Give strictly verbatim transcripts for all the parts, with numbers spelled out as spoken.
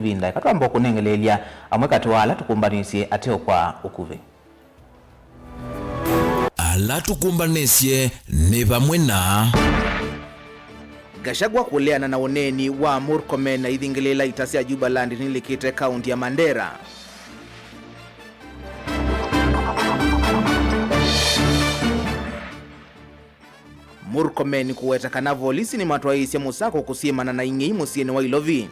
ĩvinda. Eka twamba kũnengeleelya amwe katĩ wa ala tũkũmbanĩsye ateo kwa ũkuvĩ. Ala tũkũmbanĩsye nĩ vamwe na Gachagua kũleana na ũneeni wa Murkomen na ithingĩlĩĩla ita sya Jubaland nilĩkĩte kaunti ya Mandera. Murkomen kũweta kana volisi nĩmatwaĩĩsye mũsako kũsyĩmana na ing'ei mũsyĩnĩ wa Ilovi.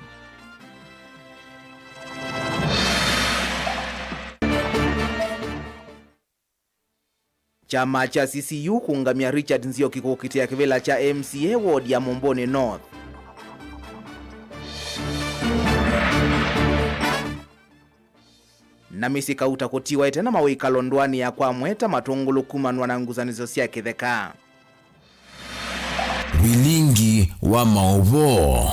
Kyama kya C C U kũũngamya Richard Nzioki kũkitĩa kĩvĩla kya M C A ward ya Mũmbũnĩ North. Na mĩsyĩ kauta kũtiwa ĩte na mawĩkalo ndũanĩ ya kwa Mweta Matũngũlũ kumanwa na ngusanĩsyo sya kĩtheka. Vilingi wa maũvoo.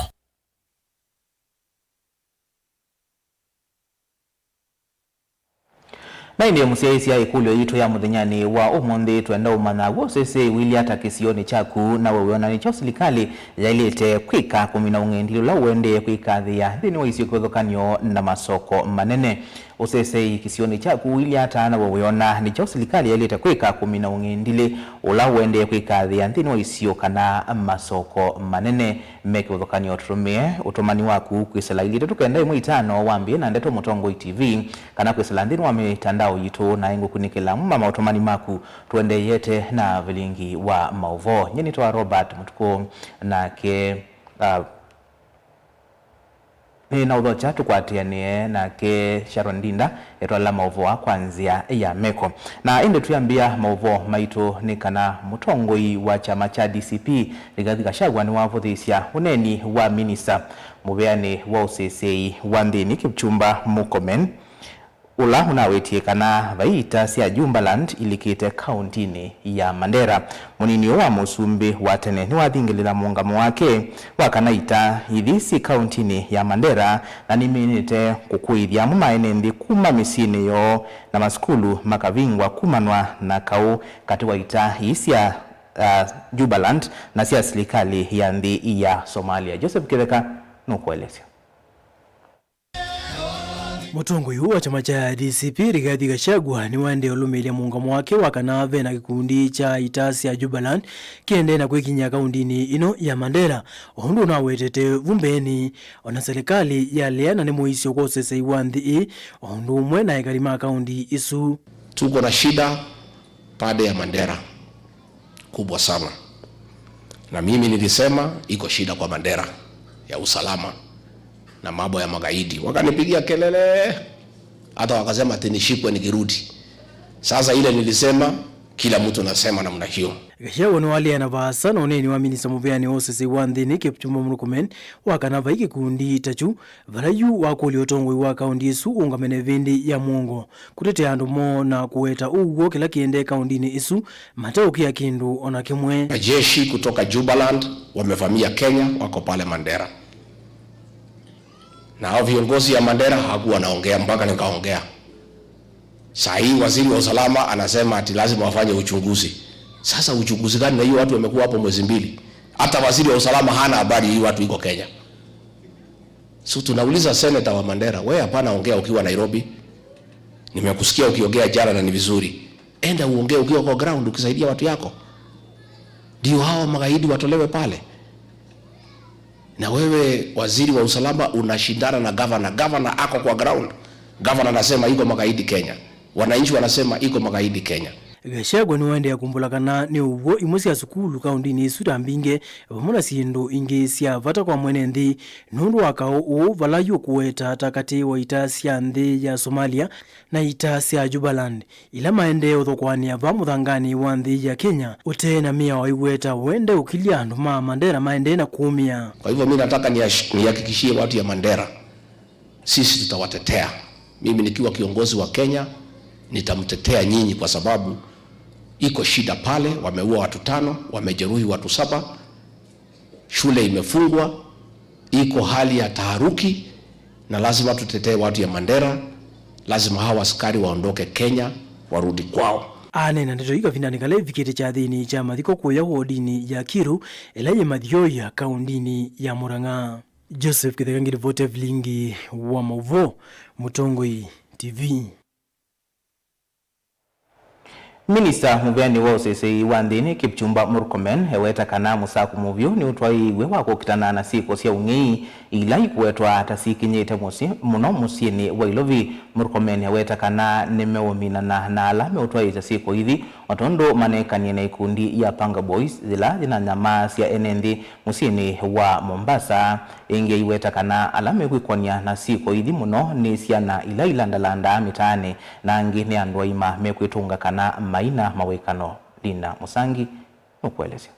Na ĩndĩ mũsyaĩĩsya ĩkũlyo yitũ ya mũthenyanĩ wa ũmũnthĩ, twenda ũmanya w'o ũseseei ũilyĩ ata kĩsionĩ kyaku, na we wĩona nĩ kyaũ silikalĩ yaĩlĩte kwĩka kũmina ũng'endilĩ ũla ũendee kwĩkathĩĩa nthĩnĩ wa isio kĩvathũkany'o na masoko manene? Ũseseei kĩsionĩ kyaku ũilyĩ ata, na we wĩona nĩ kyaũ silikalĩ yaĩlĩte kwĩka kũmina ũng'endilĩ ũla ũendee kwĩkathĩĩa nthĩnĩ wa isio kana masoko manene? Me kĩvathũkany'o, tũtũmĩe ũtũmani waku kwĩsĩla ilĩ itatũ kenda ĩmwe itano wambĩe na Ndeto Mũtongoi T V, kana kwĩsĩla nthĩnĩ wa mĩtandao yitũ, na ĩngũkunĩkĩla amwe ma maũtũmani maku tũendeeyete na vilingi wa maũvoo. Nyie nĩtawa Robert Mũtukũ, nake, ah, nĩ na ũthokya tũkwatĩanĩe nake Sharon Ndinda etwala maũvoo kwa nzĩa ya meko. Na ĩndĩ twĩambĩa maũvoo maitũ nĩ kana mũtongoi wa kyama kya D C P, Rigathi Gachagua, nĩwavũthĩĩsya ũneeni wa minista mũveanĩ wa ũseseei wa nthĩnĩ Kipchumba Murkomen, ũla ũnawĩtie kana vai ita sya Jubaland ilĩkĩte kauntinĩ ya Mandera. Mũnini ũũ wa mũsumbĩ wa tene nĩwathingĩlĩla mũũngamo wake wa kana ita ithi syĩ kauntinĩ ya Mandera, na nĩmĩnĩte kũkũĩthya amwe ma ene nthĩ kuma mĩsyĩnĩ yoo na masukulu makavingwa kumanwa na kaũ katĩ wa ita ii sya, ah, Jubaland na sya silikalĩ ya nthĩ ya Somalia. Joseph Kĩtheka nũkũelesya. Mũtongoi ũũ wa kyama kya D C P, Rigathi Gachagua, nĩwaendee ũlũmĩĩlya mũũngamo wake wa kana ve na kĩkundi kya ita sya Jubaland kĩendee na kwĩkinyĩa kauntinĩ ĩno ya Mandera, o ũndũ ũnawetete vu mbeenĩ, o na silikalĩ yalea na nĩ mũisyo kwa ũseseei wa nthĩ ĩĩ, o ũndũ ũmwe na ekali ma kaunti ĩsu. Tuko na shida pande ya Mandera kubwa sana. Na mimi nilisema iko shida kwa Mandera ya usalama na mambo ya magaidi. Wakanipigia kelele, hata wakasema ati nishikwe nikirudi. Sasa ile nilisema, kila mtu nasema namna hiyo. Gachagua nĩwaleana vaasa na ũneeni wa minista mũveanĩ wa ũseseei wa nthĩnĩ Kipchumba Murkomen wa kana vai kĩkundi ta kyu, vala yu wakũlya ũtongoi wa kaunti ĩsu ũũngame na ĩvĩndĩ ya mũongo kũtetea andũ moo na kũweta ũw'o kĩla kĩendee kauntinĩ ĩsu, mateũkĩa kĩndũ o na kĩmwe. Majeshi kutoka Jubaland wamevamia Kenya, wako pale Mandera. Na hao viongozi ya Mandera hawakuwa wanaongea mpaka nikaongea. Saa hii waziri wa usalama anasema ati lazima wafanye uchunguzi. Sasa uchunguzi gani na hiyo watu wamekuwa hapo mwezi mbili? Hata waziri wa usalama hana habari hii watu iko Kenya. So tunauliza senator wa Mandera, wewe hapana ongea ukiwa Nairobi. Nimekusikia ukiongea jana na ni vizuri. Enda uongee ukiwa kwa ground ukisaidia watu yako. Ndio hao magaidi watolewe pale. Na wewe waziri wa usalama unashindana na governor. Governor ako kwa ground. Governor anasema iko magaidi Kenya. Wananchi wanasema iko magaidi Kenya. Gachagua nĩwaendee kũmbũla kana nĩ ũw'o imwe sya sukulu kauntinĩ ĩsu ta mbingĩ, vamwe na syĩndũ ingĩ sya vata kwa mwene nthĩ, nũndũ wa kaũ ũũ vala yu ũkũweta ta katĩ wa ita sya nthĩ ya Somalia na ita sya Jubaland, ila maendee ũthokoanĩa vaa mũthanganĩ wa nthĩ ya Kenya, ũtee na mĩao ĩweta ũendee ũkilya andũ ma Mandera maendee na kũũmĩa. Kwa hivyo mi nataka niash-, nihakikishie watu ya Mandera, sisi tutawatetea. Mimi nikiwa kiongozi wa Kenya, nitamtetea nyinyi kwa sababu iko shida pale, wameua watu tano, wamejeruhi watu saba, shule imefungwa, iko hali ya taharuki, na lazima tutetee watu ya Mandera. Lazima hawa askari waondoke Kenya, warudi kwao. Aneena ndeto ii kavindanĩ kala ĩvikĩte kyathĩnĩ kya mathiko kũya wodinĩ ya Kiru, ĩla yĩ Mathioya, kaundinĩ ya Murang'a. Joseph Kĩtheka ngĩlivoti vilingi wa maũvoo, Mũtongoi T V. Minista mũveani wa ũseseĩ wa nthĩnĩ Kipchumba Murkomen eweta kana mũsako mũvyũ nĩũtwaĩĩw'e wa kũkitana na syĩko sya ũng'ei ila ikũetwa ta sikinyĩte mũsyĩ, mũno mũsyĩnĩ wa Ilovi. Murkomen eweta kana nĩmeũminana na ala meũtwaĩĩsya syĩko ithi, o tondũ manekanie na ikundi ya Panga Boys yĩla yĩnanyamaasya ene nthĩ mũsyĩnĩ wa Mombasa. Ĩngĩ aiweta kana ala mekwĩkwany'a na syĩko ithi mũno nĩ syana ila ilandalandaa mĩtaanĩ, na angĩ nĩ andũ aima mekwĩtũnga kana maina mawĩkano. Linda Mũsangi nũkũelesya.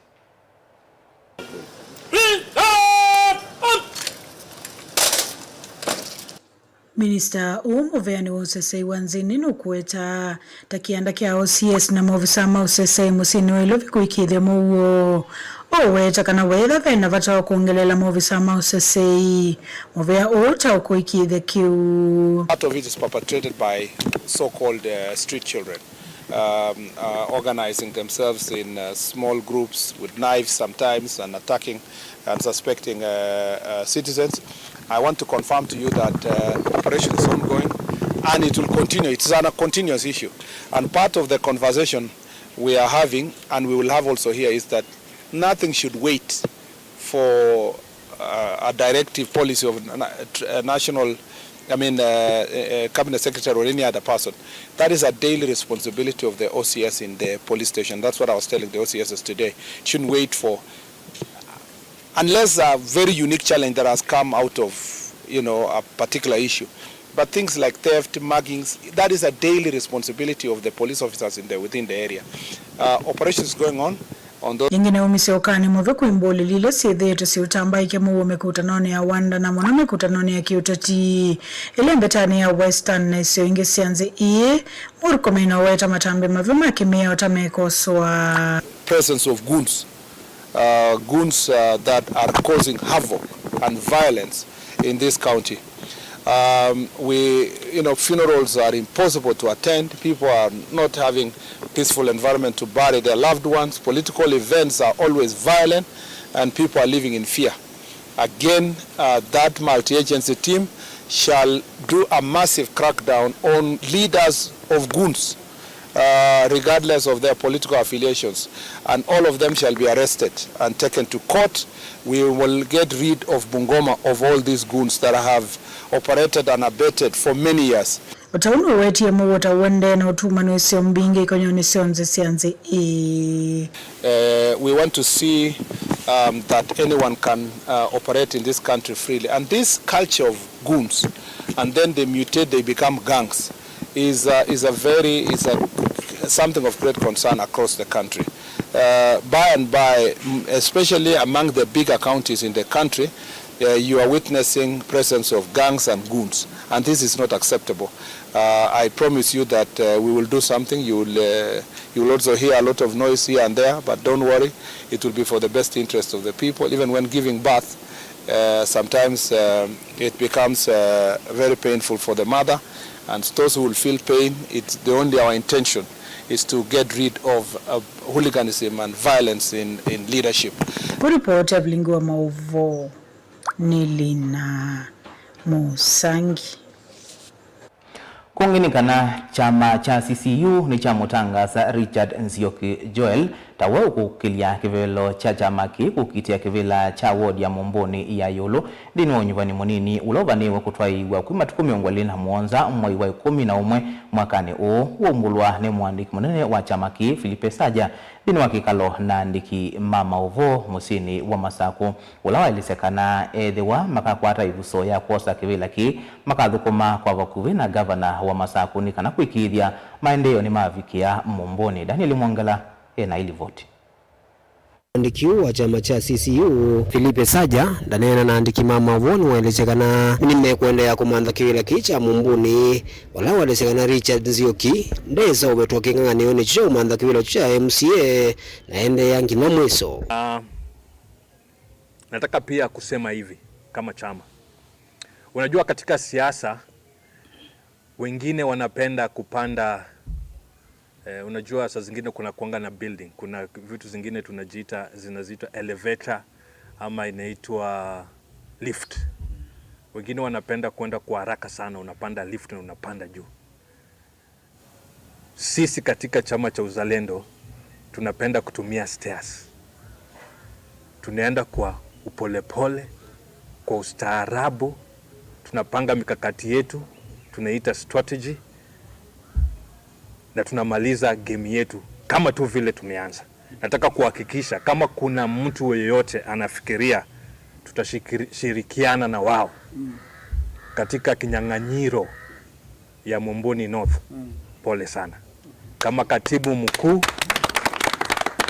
Minista ũũ mũveani wa ũseseĩ wa nthĩnĩ nũkũweta ta kĩanda kya O C S na maovisaa ma ũseseĩ mũsyĩnĩ wa Ilovi kũĩkĩĩthya mũuo. Ũweta kana weethwa ve na vata wa kwongeleela maovisaa ma ũseseĩ, mũvea ũũ ta ũkũĩkĩĩthya kĩu. Part of it is perpetrated by so-called, uh, street children, um, uh, organizing themselves in, uh, small groups with knives sometimes and attacking and suspecting, uh, uh, citizens. I want to confirm to you that, uh, operation is ongoing and it will continue. It is a continuous issue. And part of the conversation we are having, and we will have also here, is that nothing should wait for, uh, a directive policy of na-, tr-, uh, national, I mean, uh, uh, cabinet secretary or any other person. That is a daily responsibility of the O C S in the police station. That's what I was telling the O C Ss today. Shouldn't wait for, unless a very unique challenge that has come out of, you know, a particular issue. But things like theft, muggings, that is a daily responsibility of the police officers in the, within the area. Uh, operations going on, on those. Ĩngĩ nĩyaumisye ũkany'o mũvĩ kwĩ mbũlĩli ila syĩthĩĩtwe syĩũtambaĩkya mũuo mĩkũtanonĩ ya wanda, na mũno mĩkũtanonĩ ya kĩũteti ĩla ĩmbetanĩ ya Western na isio ingĩ sya nthĩ ii. Murkomen aweta matambya mavya ma kĩmĩao ta mekosoa. Presence of goons, uh, goons, uh, that are causing havoc and violence in this county. Um, we, you know, funerals are impossible to attend. People are not having peaceful environment to bury their loved ones. Political events are always violent, and people are living in fear. Again, uh, that multi-agency team shall do a massive crackdown on leaders of goons, uh, regardless of their political affiliations, and all of them shall be arrested and taken to court. We will get rid of Bungoma of all these goons that have operated and abetted for many years. O ta ũu nũwetie mũuo ta wendee na ũtumanĩsyo mbingĩ ikonyonĩ syonthe sya nthĩ ĩĩ. Uh, we want to see, um, that anyone can, uh, operate in this country freely. And this culture of goons, and then they mutate, they become gangs, is, uh, is a very, is a, something of great concern across the country. Uh, by and by, mm, especially among the bigger counties in the country, uh, you are witnessing presence of gangs and goons, and this is not acceptable. Uh, I promise you that, uh, we will do something. You will, uh, you will also hear a lot of noise here and there, but don't worry, it will be for the best interest of the people. Even when giving birth, uh, sometimes, uh, it becomes, uh, very painful for the mother, and those who will feel pain. It's the only, our intention is to get rid of, uh, hooliganism and violence in, in leadership. Kũripoti ya vilingi wa maũvoo nĩ Lina Mũsangi. Kũngĩ nĩ kana kyama kya C C U nĩkyamũtangaasa Richard Nzioki Joel ta we ũkũkĩlya kĩvevelo kya kyama kĩĩ kũkitĩa kĩvĩla kya wodi ya Mũmbũnĩ ya ĩũlũ nthĩnĩ wa ũnyuvani mũnini ũla ũvanĩĩwe kũtwaĩĩw'a kwĩ matukũ mĩongo ĩlĩ na mũonza mwai wa ĩkũmi na ũmwe mwakanĩ ũũ, waumbũlwa nĩ mũandĩki mũnene wa kyama kĩĩ, Philippe Saja, nthĩnĩ wa kĩkalo na aandĩki ma maũvoo mũsyĩnĩ wa Masakũ, ũla waelesya kana ethĩwa makakwata ĩvuso ya kwosa kĩvĩla kĩĩ, makathũkũma kwa vakuvĩ na ngavana wa Masakũ nĩ kana kũĩkĩĩthya maendeeo nĩmavikĩa Mũmbũnĩ. Daniel Mwongela ena ĩlivoti. Mũandĩki ũũ wa kyama kya C C U, Philippe Saja, ndaneena na aandĩki ma maũvoo nĩwaelesya kana nĩmekũendeea kũmantha kĩvĩla kĩĩ kya Mũmbũnĩ, vala waelesya kana Richard Nzioki ndesa ũvetwa kĩng'ang'anĩonĩ kyu kya ũmantha kĩvĩla kyu kya M C A na endeea nginya mwĩso. Ah, nataka pia kusema hivi kama chama. Unajua, katika siasa, wengine wanapenda kupanda, eh, unajua, saa zingine kuna kuanga na building, kuna vitu zingine tunajiita, zinaziitwa elevator, ama inaitwa, lift. Wengine wanapenda kwenda kwa haraka sana, unapanda lift na unapanda juu. Sisi katika chama cha Uzalendo tunapenda kutumia stairs. Tunaenda kwa upolepole, kwa ustaarabu, tunapanga mikakati yetu, tunaita strategy, na tunamaliza game yetu kama tu vile tumeanza. Nataka kuhakikisha kama kuna mtu yeyote anafikiria tutashirikiana na wao katika kinyang'anyiro ya Mumbuni North, pole sana. Kama katibu mkuu,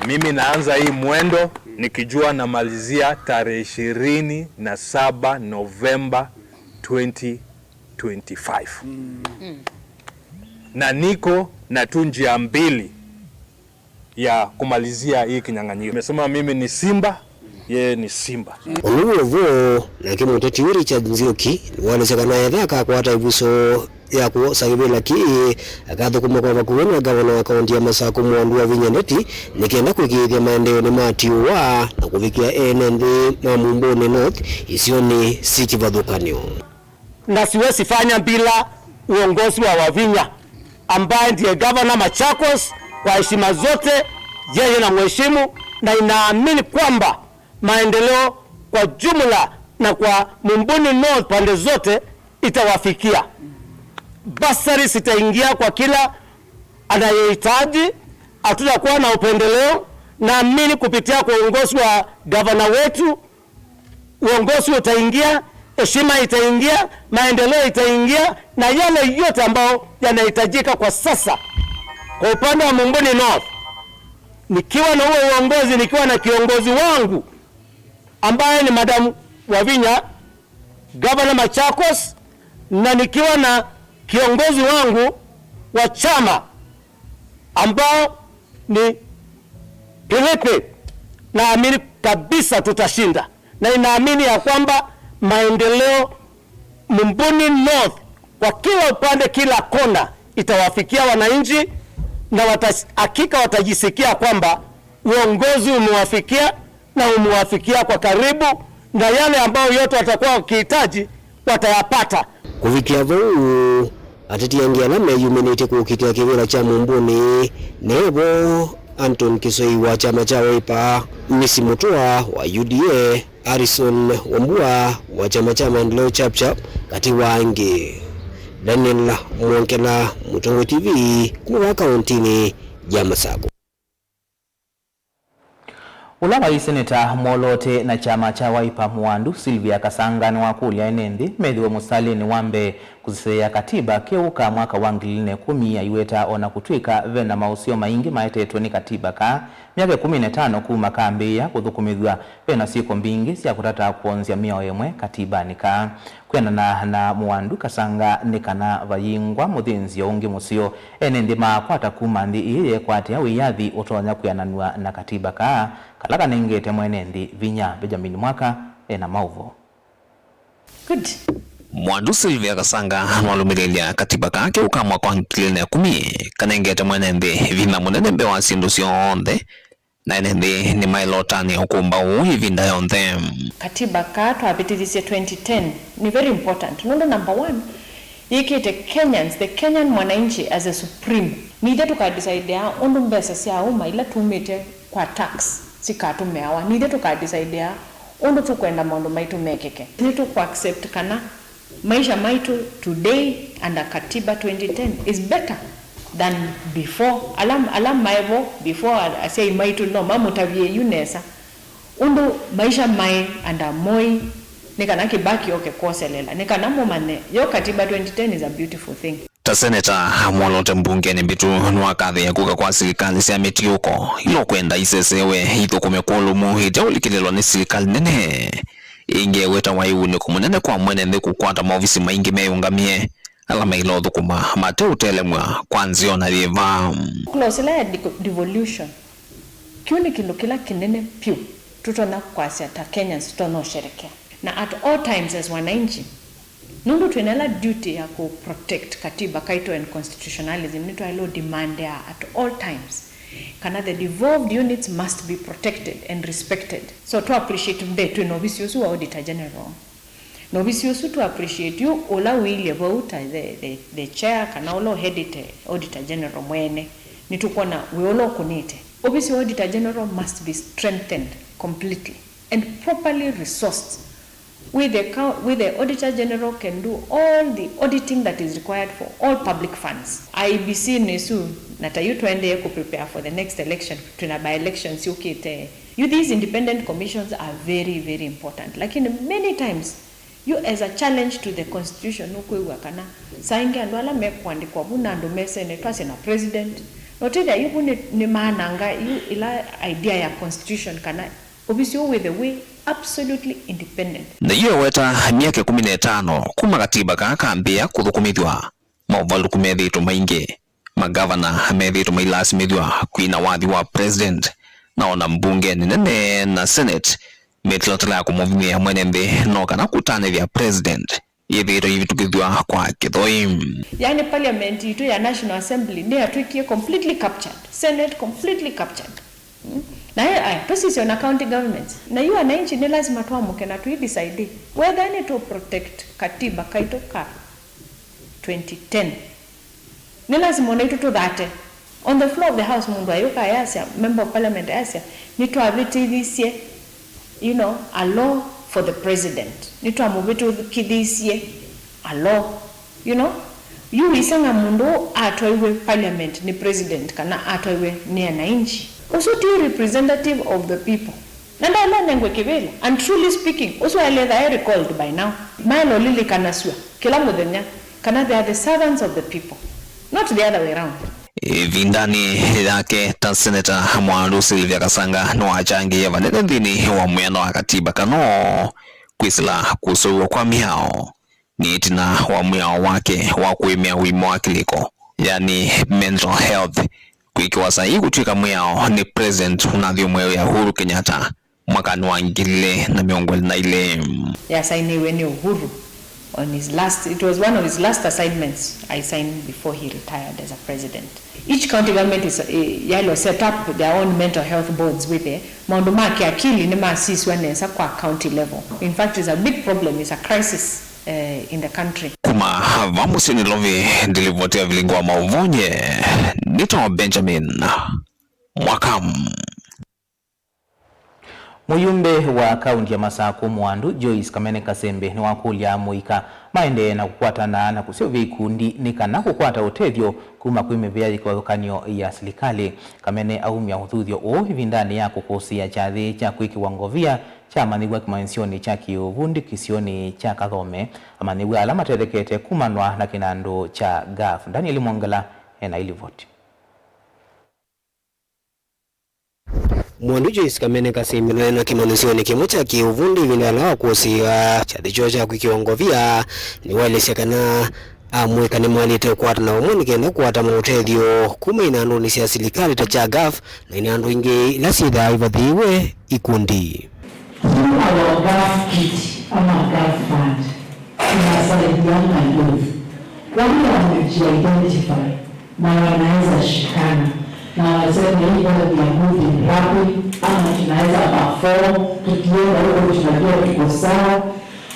mimi naanza hii mwendo nikijua namalizia tarehe ishirini na saba Novemba twenty twenty-five. Na niko na tu njia mbili ya kumalizia hii kinyang'anyiro. Nimesema mimi ni simba, yeye ni simba. Ũndũ wĩ ũvũ, nake mũteti ũyũ Richard Nzioki nĩwaelesya kana etha akakwata ĩvuso ya kwosa kĩvĩla kĩĩ, akathũkũma kwa vakuvĩ na ngavana wa kaunti ya Masakũ Mwandu Wavinya Ndeti nĩ kenda kũĩkĩĩthya maendeeo nĩmatiũwa na kũvikĩa ene nthĩ ma Mumbuni North isionĩ syĩ kĩvathũkany'o. Na siwezi fanya bila uongozi wa Wavinya, ambaye ndiye gavana Machakos. Kwa heshima zote, yeye na mheshimu, na inaamini kwamba maendeleo kwa jumla na kwa Mumbuni North pande zote itawafikia. Basari zitaingia kwa kila anayehitaji, hatutakuwa na upendeleo. Naamini kupitia kwa uongozi wa gavana wetu, uongozi utaingia, heshima itaingia, maendeleo itaingia, na yale yote ambayo yanahitajika kwa sasa. Kwa upande wa Mumbuni North, nikiwa na huo uongozi, nikiwa na kiongozi wangu ambaye ni Madam Wavinya, Gavana Machakos, na nikiwa na kiongozi wangu wa chama ambao ni Philippe, naamini kabisa tutashinda, na ninaamini ya kwamba maendeleo Mumbuni North kwa kila upande, kila kona, itawafikia wananchi, na watas-, hakika watajisikia kwamba uongozi umewafikia na umewafikia kwa karibu, na yale ambayo yote watakuwa wakihitaji watayapata. Kũvikĩa vau, ateti angĩ ala meyumĩlĩtye kũkitĩa kĩvĩla kya Mumbuni nĩvo Anton Kisoi wa kyama kya Wiper, Misi Mutua wa U D A, Harrison Wambua wa kyama kya Maendeleo Chap Chap, katĩ wa angĩ. Daniel Mwongela, Mũtongoi T V, kuma vaa kaũntĩnĩ ya Masakũ. Ũla waĩ seneta mwoloote na kyama kya Wiper Mwandu, Sylvia Kasanga, nĩwakũlya ene nthĩ methĩwe mũsalĩnĩ wa mbee kũseseea katiba keũ ka mwaka wa ngili ilĩ na ĩkũmi, aiweta o na kũtw'ĩka ve na maũseo maingĩ maetetwe nĩ katiba kaa myaka ĩkũmi na ĩtano kuma kambĩĩa kũthũkũmĩthw'a, ve na syĩko mbingĩ sya kũtata kwonzya mĩao ĩmwe katibanĩ kaa. Kwĩanana na Mwandu, Kasanga nĩ kana vayingwa mũthĩnzĩo ũngĩ mũseo ene nthĩ maakwata kuma nthĩ ĩĩ yeekwatĩa wĩyathi ũtonya kwĩananw'a na katiba kaa kala kanengete mwene nthĩ vinya. Benjamin Mwaka ena maũvoo. Good. Mwandu Sylvia Kasanga nĩwalũmĩlĩlya katiba kaa keũ ka mwaka wa ngili ilĩ na ĩkũmi kanengete mwene nthĩ vinya mũnene mbee wa syĩndũ syonthe, na ene nthĩ nĩmaĩle ũtanĩa ũkũmbaũ ĩvinda yonthe. Katiba kaa twavĩtĩthisye twenty ten nĩ very important nũndũ, number one, yĩkĩte Kenyans, the Kenyan mwananchi as a supreme. Nithyĩ tũkadecideaa ũndũ mbesa sya ũma ila tumĩte kwa tax sikatũmĩawa. Nithyĩ tũkadecideaa ũndũ tũkwenda maũndũ maitũ mekĩke. Nĩtũkũaccept kana maisha maitũ today under Katiba twenty ten is better than before. Ala, ala maĩ vo before, asyai maitũ no mamũtavye yu nesa ũndũ maisha maĩ under Moi, nĩ kana Kibaki oke kwoselela, nĩ kana mũmanye yo Katiba twenty ten is a beautiful thing. Ta seneta mwoloote mbungenĩ mbĩtu, nĩwakathĩĩa kũka kwa silikalĩ sya mĩtiũko ila ũkwenda isesewe ithũkũme kwa ũlũmu ite ũlikĩlĩlwa nĩ silikalĩ nene. Ĩngĩ eweta waĩ ũunĩko mũnene kwa mwene nthĩ kũkwata maovisi maingĩ meyũngamĩe ala maĩle ũthũkũma mate ũtelemw'a kwa nzĩa o na yĩva. Clause ĩla ya de-, devolution, kĩu nĩ kĩndũ kĩla kĩnene vyũ tũtonya kwasya ta Kenyans tũtonya ũsherekea. Na at all times as wananchi, nũndũ twĩ na ĩla duty ya kũ protect katiba kaitũ and constitutionalism, nĩtwaĩle ũ demandea at all times kana the devolved units must be protected and respected. So tũ appreciate mbee twĩ na ovisi ũsu wa Auditor General. Na ovisi ũsu tũ appreciate yu ũla ũilye vau ta the, the, the chair kana ũla ũheadĩte Auditor General mwene, nĩtũkwona wĩa ũla ũkũnĩte. Ovisi wa Auditor General must be strengthened completely and properly resourced, where the, where the Auditor General can do all the auditing that is required for all public funds. I E B C nĩsu, na ta yu tũendee kũ prepare for the next election, twĩna by elections yũkĩte. You, these independent commissions are very, very important. Lakini many times, you as a challenge to the constitution, nũkwĩw'a kana saa ingĩ andũ ala mekũandĩkwa vu na andũ me senate, twasye na president, na ũtethya yu vu nĩ, nĩ maananga yu ila idea ya constitution kana ovisi ũũ wĩthĩwe absolutely independent. Na yu eweta myaka ĩkũmi na ĩtano kuma katiba kaa kambĩĩa kũthũkũmĩthw'a, maũvalũku methĩĩtwe maingĩ. Magavana methĩĩtwe mailasimĩthw'a kwina wathi wa president, na ona mbunge nene na senate mĩtalatala ya kũmũvinyĩĩa mwene nthĩ no kana kũtanĩthya president yĩthĩĩtwe yĩvĩtũkĩthw'a kwa kĩthoi. Yani parliament yitũ ya National Assembly nĩyatw'ĩkie completely captured, senate completely captured. Mm. Na ĩ, aya, tũsisye ona county governments. Na yu wananchi nĩ lazima tũamũke na tũi decide whether nĩ tũ protect katiba kaitũ ka twenty ten. Nĩ lazima ona itũ tũthate. On the floor of the house mũndũ ayũka ayasya, member of parliament ayasya, nĩtwavĩtĩthisye, you know, a law for the president. Nĩtwamũvĩtũkĩthisye a law. You know, yu wĩseng'a mũndũ ũũ atwaiwe parliament nĩ president kana atwaiwe nĩ ananchi. Ũsu ti representative of the people. Na ndaĩle anengwe kĩvĩla. And truly speaking, ũsu aĩle ethĩwa e recalled by now. Maĩle ũlilikanasw'a kĩla mũthenya kana they are the servants of the people, not the other way around. Ĩvindanĩ yake ta seneta, mwandu Sylvia Kasanga nĩwacangĩie vanene nthĩnĩ wa mwĩano wa katiba kana kwĩsĩla kũseũvw'a kwa mĩao. Nĩ ĩtina wa mwĩao wake wa kũĩmĩa ũima wa kĩlĩko, yani mental health, kwĩkĩwa saii kũtw'ĩka mwĩao nĩ president ũnathyũmũe wĩa Uhuru Kenyatta mwakanĩ wa ngili ilĩ na mĩongo ĩlĩ na ilĩ. Yasainiwe nĩ Uhuru on his last, it was one of his last assignments I signed before he retired as a president. Each county government is, eh, yaĩlwe set up their own mental health boards with, eh, maũndũ ma kĩakili nĩmasisw'a nesa kwa county level. In fact, it's a big problem, it's a crisis, eh, in the country. Kuma va mũsyĩ Nairobi, ndilivoti ya vilingi wa maũvonye, nĩtawa Benjamin Mwaka. Mũyumbe wa kaunti ya Masakũ Mwandu, Joyce Kamene Kasembe, nĩwakũlya amũika maendee na kũkwatana na kũseũvya ikundi nĩ kana kũkwata ũtethyo kuma kwĩ mĩvĩa ya kĩvathũkany'o ya silikalĩ. Kamene aumya ũthuthyo ũũ ĩvindanĩ ya kũkũsĩĩa kyathĩ kya kwĩkĩwa ngovia kyamanyĩw'a kĩmanyĩsyonĩ kya kĩũvundi kĩsionĩ kya Kathome, amanyĩw'a ala matethekete kumanwa na kĩnandũ kya gaf. Daniel Mwongela ena ilivoti. Mwandu Joyce Kamene Kasembe nũneena kĩmanyĩsyonĩ kĩmwe kya kĩũvundi ĩvinda yĩla wakũsĩĩwa kyathĩ kyoo kya kwĩkĩwa ngovia, nĩwaelesya kana amũika nĩmaĩlĩte kũkwatana vamwe nĩ kenda kũkwata maũtethyo kuma inandũnĩ sya silikalĩ ta kya gaf na inandũ ingĩ ila syĩthaa ivathĩĩwe ikundi. Through our gaf kit ama gaf fund, tunasaidiana youth. Wale wamejiidentify na wanaweza shikana na waseme, "Hii bado ni ya good in rapping," ama, "Tunaweza perform, tukienda huko tunajua tuko sawa."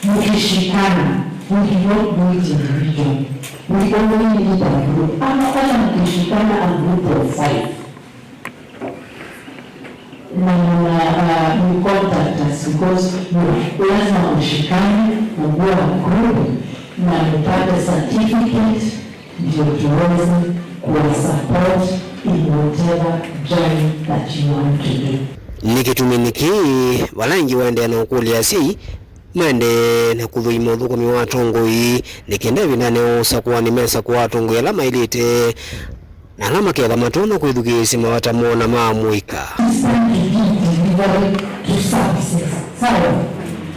Mkishikana, we do not do it individually. We only need a group. Ama hata mkishikana a group of five, na mna, uh, you contact us because you lazima mshikane, mkuwe a group, na mpate certificate, ndio tuweze kuwa support in whatever journey that you want to do. Nĩ kĩtumi nĩkĩ vala aingĩ waendeea na ũkũlya asyai maendee na kũthũima ũthũkũmi wa atongoi, nĩ kenda ĩvindanĩ ya ũsakũani mesakũa atongoi ala maĩlĩte, na ala maketha matonya kwĩthukĩĩsya mavata moo na ma amũika. It's time to give delivery to services. Sawa?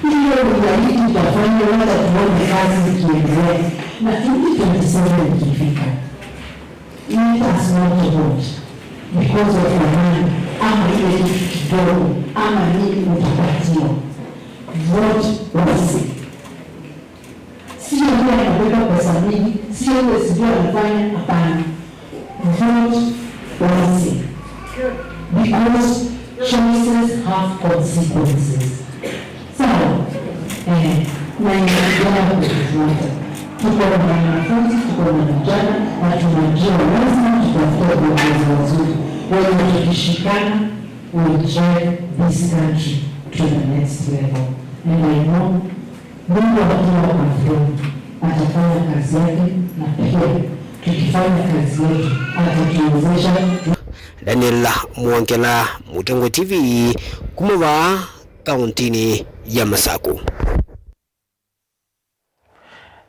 Hiyo ugaidi itafanya, wacha tuone kazi ikiendelea. Na twenty twenty-seven ikifika, let us not vote because of a man ama ile kitu kidogo ama nini utapatiwa. Vote wisely. Sio yule anabeba pesa mingi, sio yule sijui anafanya, hapana. Vote wisely. Because choices have consequences. Sawa? Eh, na ina Wanafunzi, tuko na vijana na tunajua lazima tutafute viongozi wazuri wenye tukishikana, we'll drive this country to the next level. And I know Mungu akiwa kwa front atafanya kazi yake, na pia tukifanya kazi yetu atatuwezesha. Daniel Mwongela, Mũtongoi T V, kuma vaa kaũntĩnĩ ya Masaku.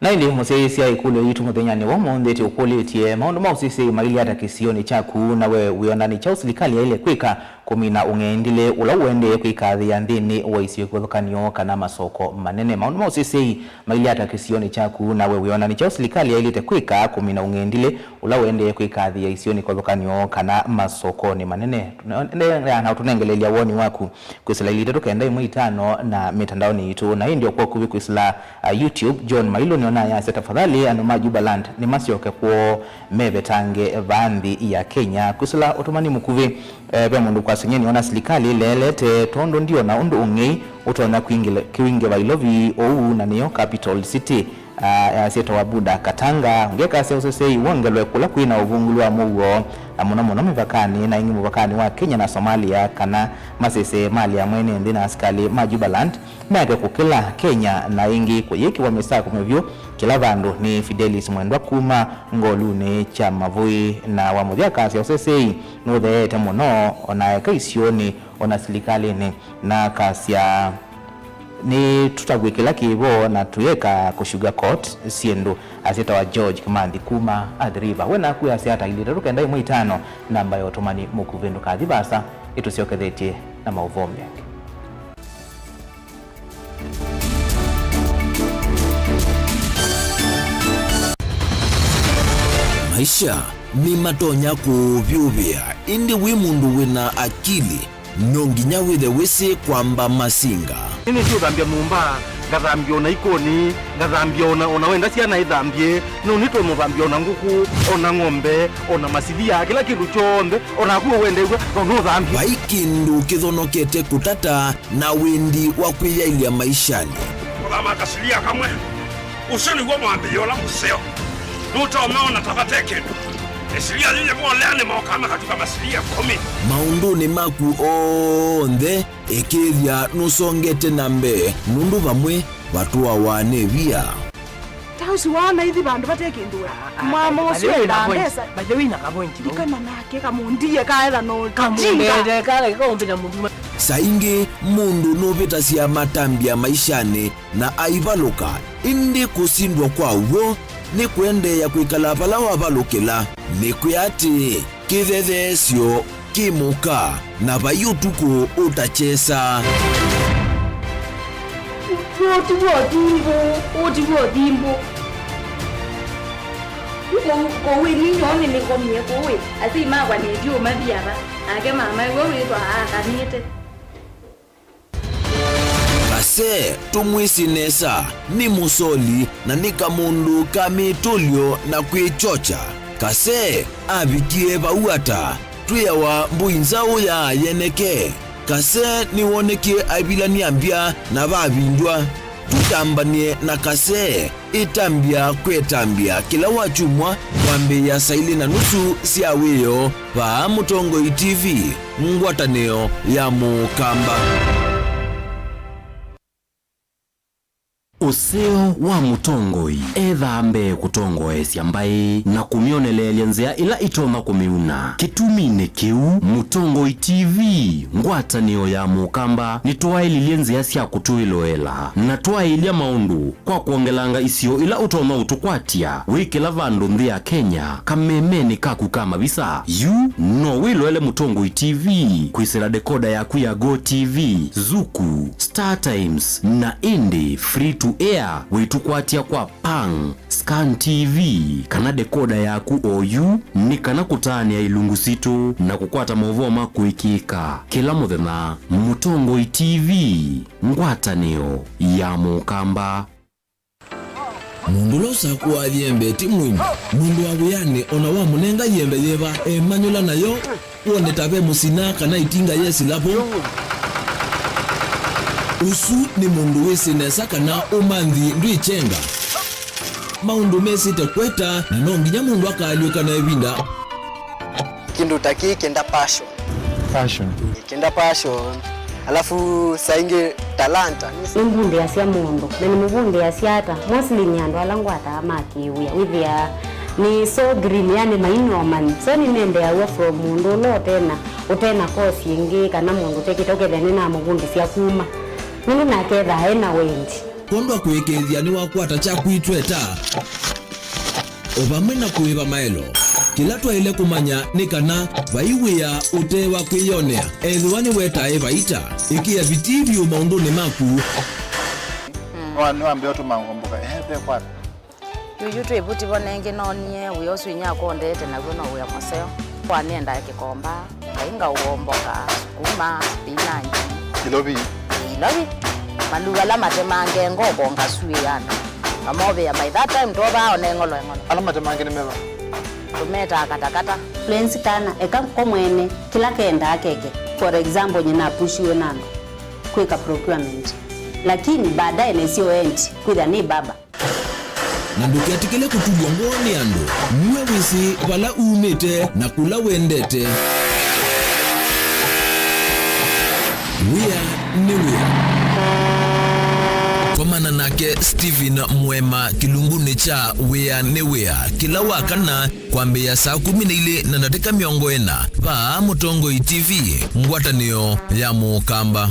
Na ĩndĩ mũsyaĩĩsya ĩkũlyo yitũ mũthenyanĩ wa ũmũnthĩ tũkũlĩtye, maũndũ ma ũsyaĩĩsya mailye ata kĩsionĩ kyaku, na we wĩona nĩ kyaũ silikalĩ yaĩle kwĩka kũmina ũng'endilĩ ũla ũendee kwĩkathĩĩa nthĩnĩ wa isio kĩvathũkany'o kana masoko manene? Maũndũ ma ũsyaĩĩsya mailye ata kĩsionĩ kyaku, na we wĩona nĩ kyaũ silikalĩ yaĩlĩte kwĩka kũmina ũng'endilĩ ũla ũendee kwĩkathĩĩa isionĩ kĩvathũkany'o kana masokonĩ manene? Endeea na ũtũnengelelya woni waku kwĩsĩla ilĩ itatũ kenda ĩmwe itano na mĩtandaonĩ yitũ, na ĩndĩ o kwa ũkuvĩ kwĩsĩla, uh, YouTube. John Mailu nĩona ayasya, "Tafadhali andũ ma Jubaland nĩmasyoke kwoo, mevetange vaa nthĩ ya Kenya." Kwĩsĩla ũtũmani mũkuvĩ, eh, ve mũndũ kwasya, "Nyie nĩona silikalĩ ĩleelete, tondũ ndiona ũndũ ũng'ei ũtonya kwingĩla-, kĩwingĩva Ilovi ũu, na nĩyo capital city." Ah, yasyĩtwa Wabuda Katanga. Ũngĩ akasya ũseseei wongelwe kũla kwĩ na ũvungũlu wa mũuo, na mũno mũno mĩvakanĩ, na ĩngĩ mũvakanĩ wa Kenya na Somalia, kana masese malĩ ya mwene nthĩ na asikalĩ ma Jubaland meke kũkĩla Kenya, na ĩngĩ kũyĩkĩwa mĩsako mĩvyũ kĩla vandũ nĩ Fidelis Mwendwa kuma ngolunĩ kya Mavũĩ. Na wa mũthya akasya ũseseei nũtheete mũno, ona eka isionĩ, ona silikalĩnĩ, na akasya, "Nĩtũtavw'e kĩla kĩvo na tũyeka kũ sugarcoat syĩndũ." Asyĩtawa George Kĩmanthi kuma Athi River. We naku asya ata? Ilĩ itatũ kenda ĩmwe itano, namba ya ũtũmani mũkuvĩ. Ndũkathi vaasa, ĩtũsyokethetye na maũvoo mangĩ. Maisha nĩmatonya kũũvyũvĩa, ĩndĩ wĩ mũndũ wĩna akili, no nginya wĩthe wĩsĩ kwamba masinga. Nĩnĩsĩ ũthambya nyũmba, ngathambya ona ikoni, ngathambya ona, ona wenda syana ithambye, no nĩtwe mũthambya ona ngũkũ, ona ng'ombe, ona masilia, kĩla kĩndũ kyonthe, ona naku ũwendew'a, no nũthambye. Vai kĩndũ kĩthonokete kũtata na wendi wa kwĩyaĩlya maishanĩ. Kũthama kasilia kamwe, ũsu nĩw'o mwambĩlĩo ũla mũseo. Nũtomeona ta vate kĩndũ. Ĩsilia yĩyĩ volea nĩmokaa makatuka masilia ĩkũmi. Maũndũnĩ maku onthe, ĩkĩĩthya nũsongete na mbee, nũndũ vamwe vatũawa nĩ via. Ta ũsu waona ithi vandũ vate kĩndũ we. Ah, ah, mwamo ũsu endaa mbesa. By the way, na kavointi vau. Ndikana nake kamũndie kaetha no kamũndete kala kaũmbĩ na mũndũ. Saa ingĩ mũndũ nũvĩtasya matambya maishanĩ na aivalũka, ĩndĩ kũsindwa kwa w'o nĩ kũendeea kwĩkala vala wavalũkĩla. Nĩkwĩa atĩĩ, kĩthetheesyo kĩ mũka, na vai ũtukũ ũtakyesa. Ũti w'o thimbũ, ũti w'o thimbũ. Kũu, kũu ĩ, ninyoo nĩnĩkomie kũu ĩ, asyai makwa nĩtyo mathi ava, nake mama ĩwe wĩthwa aakanĩte. Kase, tũmwĩsĩ nesa, nĩ mũsoli na nĩ kamũndũ ka mĩtũlyo na kwĩkyokya. Kase avikie vau ata? Twĩawa mbũi nzaũ ya yeneke. Kase nĩwonekie aivilany'a mbya na vavindw'a. Tũtambany'e na Kase, ĩtambya kwetambya kĩla wakyumwa kwambĩĩa saa ilĩ na nusu sya wĩoo vaa Mũtongoi T V, ngwatanĩo ya Mũkamba. Ũseo wa mũtongoi ethaa mbee kũtongoesya mbaĩ na kũmyoneleelya nzĩa ĩla ĩtonya kũmĩuna. Kĩtuminĩ kĩu, Mũtongoi T V, ngwatanĩo ya Mũkamba, nĩtwaĩlilye nzĩa sya kũtwĩloela na twaĩlya maũndũ kwa kwongelanga isio ila ũtonya ũtũkwatya wĩ kĩla vandũ nthĩ ya Kenya, kamemenĩ kaku ka mavisa. Yu no wĩloele Mũtongoi T V kwĩsĩla dekoda yaku ya Go T V, Zuku, Star Times, na ĩndĩ free to air wĩtũkwatya kwa Pang, Scan T V, kana dekoda yaku oyu, nĩ kana kũtaanĩa ilungu sitũ na kũkwata maũvoo ma kũĩkĩĩka kĩla mũthenya. Mũtongoi T V, ngwatanĩo ya Mũkamba. Mũndũ ũla ũsakũaa yembe ti mwĩmi. Mũndũ wa wĩanĩ o na wamũnenga yembe yĩva, emanyũla nayo, wone ta ve mũsina kana ĩtinga yesĩla vo. Ũsu nĩ mũndũ wĩsĩ nesa kana ũmanthi ndwĩ kyenga. Maũndũ mesĩte kweta, na no nginya mũndũ akaalyũka na ĩvinda. Kĩndũ ta kĩĩ kĩenda passion. Passion. Kĩenda passion. Alafu saa ingĩ talanta. Nĩmbundĩasya mũndũ, na nĩmũvundĩasya ata? Mostly nĩ andũ ala ngwataa ma kĩwĩa. Wĩthĩaa nĩ so green, yani mainomani. So nĩnendeaw'a from mũndũ ũla ũtena, ũtena course ĩngĩ, kana mũndũ ũtekĩte, ũkethĩa nĩnamũvundĩsya kuma. Nũndũ nake ethaa ena wendi. Kwondũ wa kũĩkĩĩthya nĩwakwata kyaku itweta, o vamwe na kũĩva maelo. Kĩla twaĩle kũmanya nĩ kana vai wĩa ũte wa kwĩyonea. Ethĩwa nĩwetae vaita, ĩkĩa vitii vyũ maũndũnĩ maku. Nĩwa-, nĩwambĩa ũtũma ngomboka, ehe, ve kwata. Yuyu twĩ vuti vo nengĩ noonie wĩa ũsu inyakwa ũndeete naw'o no wĩa mũseo. Kwa nĩendaa kĩkomba, kainga ũomboka, sukuma, spinach. Ilovi. Ilovi. Maluvu ala matemange ngoko ngasuĩana. Ngamovĩa by that time twovaa one ng'olo eng'olo. Ala matemange nĩ meva? Tũmetaa katakata. Lensi kana eka ko mwene kĩla kendaa keke. For example, nyina apushiwe na andũ kwĩka procurement. Lakini baadaye nĩsyo endi kwĩthĩa nĩ baba. Na ndũketĩkĩle kũtulw'a ngoo nĩ andũ. Nue wĩsĩ vala umĩte na kũla wendete. Wĩa nĩ wĩa. Komana nake Stephen Mwema kĩlungunĩ kya Wĩa nĩ Wĩa kĩla wa kana kwambĩĩa saa kũmi na ilĩ na ndatĩka mĩongo ĩna vaa Mũtongoi T V, ngwatanĩo ya Mũkamba.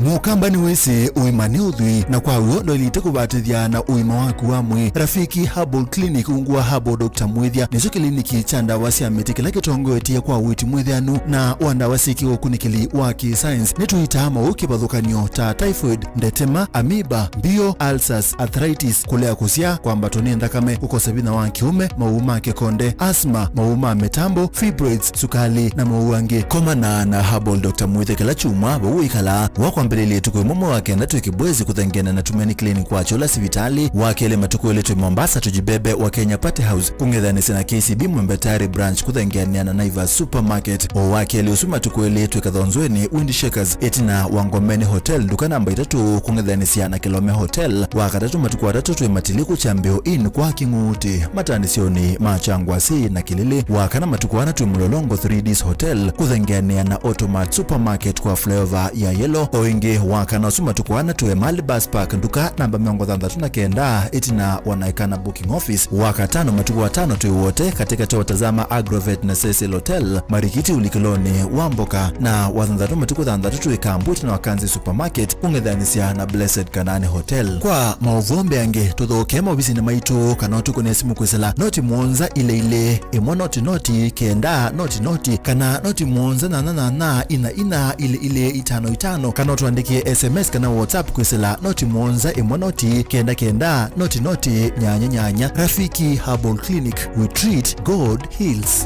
Mũkamba nĩwĩsĩ ũima nĩ ũthwii, na kwa w'o ndwaĩlĩte kũvatĩthya na ũima waku wa mwĩĩ. Rafiki Herbal Clinic ungu wa Herbal Doctor Mwĩthya nĩkyo kĩliniki kya ndawa sya mĩtĩ kĩla kĩtongoetye kwa ũiiti mwĩthĩanu na wa ndawa syĩkĩwe ũkunĩkĩli wa kĩ-science. Nĩtũitaa maũũ kĩvathũkany'o ta typhoid, ndetema, amoeba, mbio, ulcers, arthritis, kũlea kũsyaa, kwambatwa nĩ nthakame, kũkosa vinya wa kĩũme, maũũ ma kĩkonde, asthma, maũũ ma mĩtambo, fibroids, sukali, na maũũ angĩ. Komana na Herbal Doctor Mwĩthya kĩla kyumwa vau ũikalaa. Wakwambĩlĩlya ĩtukũ ĩmwe mwei wa kenda twĩ Kibwezi kũthengeana na Tumaini Clinic wa Chola sivitalĩ, wa kelĩ matukũ elĩ twĩ Mombasa Tujibebe wa Kenya Party House kũng'ethanĩsya na K C B Mwembe Tayari Branch kũthengeanĩa na Naivas Supermarket. O wa kelĩ ũsu matukũ elĩ twĩ Kathonzweni Wind Shakers ĩtina wa Ngomeni Hotel nduka namba itatũ kũng'ethanĩsya na Kilome Hotel. Wa katatũ matukũ atatũ twĩ Matiliku Kyambĩo Inn kwa Kĩng'uti, mataanĩsyonĩ ma Kyangwasi na Kĩlĩlĩ. Wa kana matukũ ana twĩ Mlolongo three Ds Hotel kũthengeanĩa na Automat Supermarket kwa flyover ya Yellow. O ĩngĩ, wa kana ũsu matukũ ana twĩ Mali Bus Park nduka namba mĩongo thanthatũ na kenda ĩtina wa Naikana Booking Office. Wa katano matukũ atano twĩ Wote katĩkatĩ wa Tazama Agrovet na Cecil Hotel, Marikiti ũlikĩlonĩ wa mboka, na wa thanthatũ matukũ thanthatũ twĩ Kambu ĩtina wa Kanzi Supermarket kũng'ethanĩsya na Blessed Kanaani Hotel. Kwa maũvoo mbeange, tũthokee maovisinĩ maitũ kana ũtũkũne simũ kwĩsĩla noti mũonza ilĩ ilĩ, ĩmwe noti noti, kenda noti noti, kana noti mũonza nyanya nyanya, ina ina, ilĩ ilĩ, itano itano, kana ũtũandĩkĩe S M S kana WhatsApp kwĩsĩla noti mũonza ĩmwe noti, kenda kenda, noti noti, nyanya nyanya. Rafiki Herbal Clinic, we treat, God heals.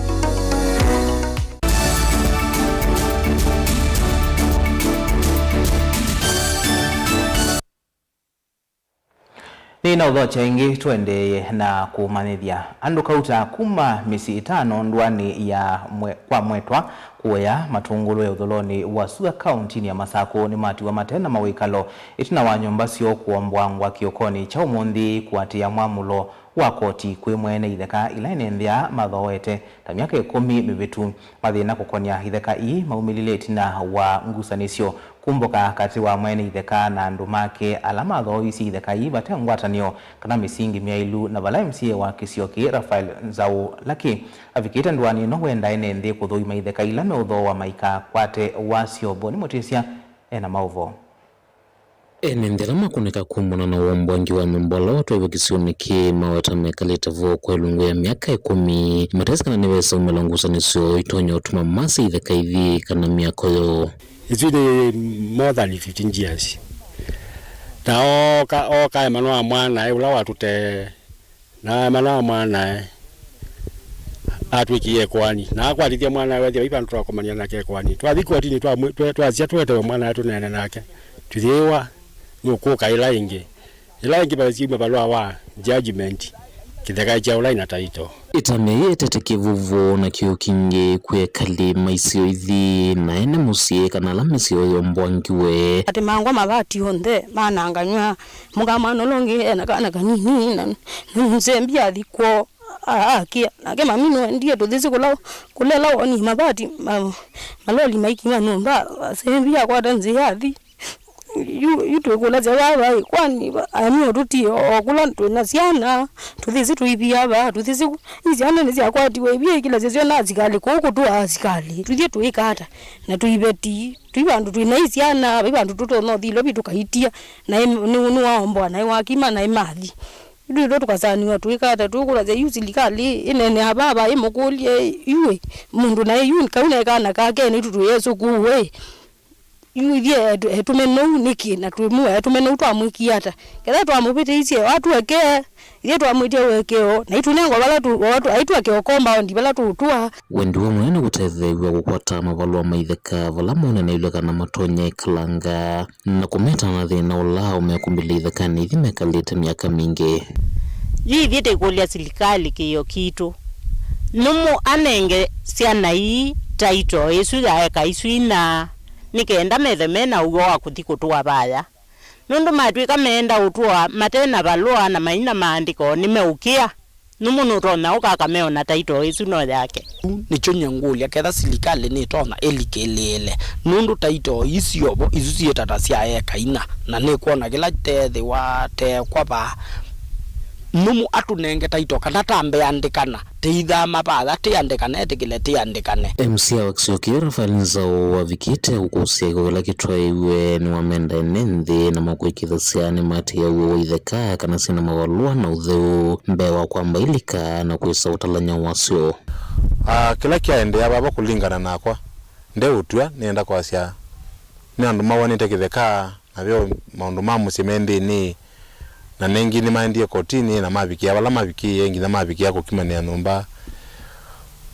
Nĩnaũthokya ĩngĩ tũendeeye na kũmanyĩthya. Andũ kauta kuma mĩsyĩ ĩtano ndũanĩ ya mwe, kwa Mwetwa kũea matũngũlũ ya ũtholonĩ wa sua kauntinĩ ya Masakũ nĩmatiwa mate na mawĩkalo ĩtina wa nyũmba syoo kũomboangwa kĩokonĩ kya ũmũnthĩ kũatĩĩa mwamũlo wa koti kwĩ mwene itheka ila ene nthĩ aa mathooete ta myaka ĩkũmi mĩvĩtu. Mathĩna kũkon'ya itheka ii maumĩlile ĩtina wa ngusanĩsyo kumbũka katĩ wa mwene itheka na andũ make ala mathooisye itheka ii vate ngwatanĩo kana mĩsingi myaĩlu, na vala M C A wa kĩsio kĩĩ, Raphael Nzau Laki, avikĩte ndũanĩ ĩno, wenda ene nthĩ kũthũima itheka ila meũthooa maikakwate wasyo. Boni Mũtĩsya ena maũvoo. Ene nthĩ ala makũnĩka kumana na ũombwangi wa nyũmba ũla watwaĩwe kĩsionĩ kĩĩ maweta mekalĩte vo kwa ĩlungu ya myaka ĩkũmi, matesĩ kana nĩvesa umĩla ngusanĩsyo itonya ũtuma masya itheka ithi kana myako yoo. It's been more than fifteen years. Na ooka, ooka emanoa mwanae ũla watũtee. Na amana mwanae atwĩkie ĩkoani, na akwatĩthya mwanae wethĩa vai vandũ twakomania nake ĩkoani. Twathi kotinĩ, twamwĩ-, twe-, twasya tũetewe mwanae tũneene nake, tũyĩĩwa nũkũka ĩla ĩngĩ. Ĩla ĩngĩ vasyauma valũa wa judgment, kĩtheka kya ũla ina taito. Ĩtambya yĩĩ ĩtete kĩvuvu na kĩũkingĩ kwĩ ekali ma isio ithi na ene mũsyĩ kana ala mĩsyĩ yoo yombwangiwe. Atĩ mangwa mavati onthe mananganywa, mũka mwana ũla ũngĩ ena kana kanini, na, na mũsembi athi kwoo, a-, akĩa. Nake mami nũendie tũthĩsĩ kũla, kũlela woni mavati, ma-, maloli maikima nyũmba, asembi akwata nzĩa athi. Yu, yu twĩkũlasya vava ĩ, kwani va-, ani o tũtie o kũla twĩ na syana, tũthĩsĩ tũivia va, tũthĩsĩ kũ-, i syana nĩsyakwatiwe ivia ikĩlasya syona asikalĩ kũu kũtũa asikalĩ. Tũthiĩ tũĩka ata? Na tũiveti, tũi vandũ twĩ na i syana, vai vandũ tũtonya ũthilwa vi tũkaitia, na ĩ-, nĩ, nĩwaomboa, na ĩwakima, na ĩmathi. Yu twĩtwa tũkasaniwa, twĩka ata? Twĩkũlasya yu silikalĩ ĩneenea vava, ĩmũkũlye, yu ĩ, mũndũ naĩ yu, kau ne kana kake, nĩtu tũyesũkũwe ĩ. Yu ithyĩ etu-, etũme nou nĩkĩ? Na twĩmũa etũme nou twamwĩkie ata? Ketha twamũvĩtĩisye, atuekee, ithyĩ twamwĩtie ũekeo, na itũnengwa vala tũ-, o tũ-, aitũeke o compound vala tũũtũa. Wendi wa mũnene kũtetheew'a kũkwata mavalũa ma itheka vala moneneilwe kana matonya ĩkalanga, na kũmeta na thĩna ũla ũmekũmbĩlya ithekanĩ ithi mekalĩte myaka mingĩ. Yu ithyĩ tĩkũlya silikalĩ kĩĩo kitũ, nũmũ anenge syana ii taito ĩsu ya eka isu ina. Nĩ kenda methe me na ũw'o wa kũthi kũtũa vaya. Nũndũ matw'ĩka meenda ũtũa mate na valũa na maina maandĩko, nĩmeũkĩa. Nũmũ nũtonya ũka akameona taito ĩsu no yake. Nĩkyo nyie ngũlya, ketha silikalĩ nĩtonya ĩlikĩlĩĩle, nũndũ taito ii syovo isu syĩtata sya eka ina, na nĩkwona kĩla teethĩwa teekwa vaa. Nũmũ atũnenge taito kana tambe andĩkana. Tĩithama vaya, tĩandĩkane, etĩkĩle tĩandĩkane. M C A wa kĩsio kĩu, Raphael Nzau, wavikĩte kũkũsya ĩko kĩla kĩtwaĩwe nĩ wamenda ene nthĩ na makwĩkĩthasya nĩmatĩĩa ũw'o wa itheka kana syĩna mavalũa na ũtheu mbee wa kwamba ilika na kwĩsa ũtalany'o wasyo. Ah, kĩla kyaendeea vava kũlingana nakwa, ndeũtw'a nĩenda kwasya nĩ andũ mawanĩte kĩtheka. Na ve o maũndũ ma mũsyĩ me nthĩnĩ, na nengĩ nĩmaendie kotinĩ na mavikĩa vala mavikĩie, nginya mavikĩa kũkimanĩa nyũmba.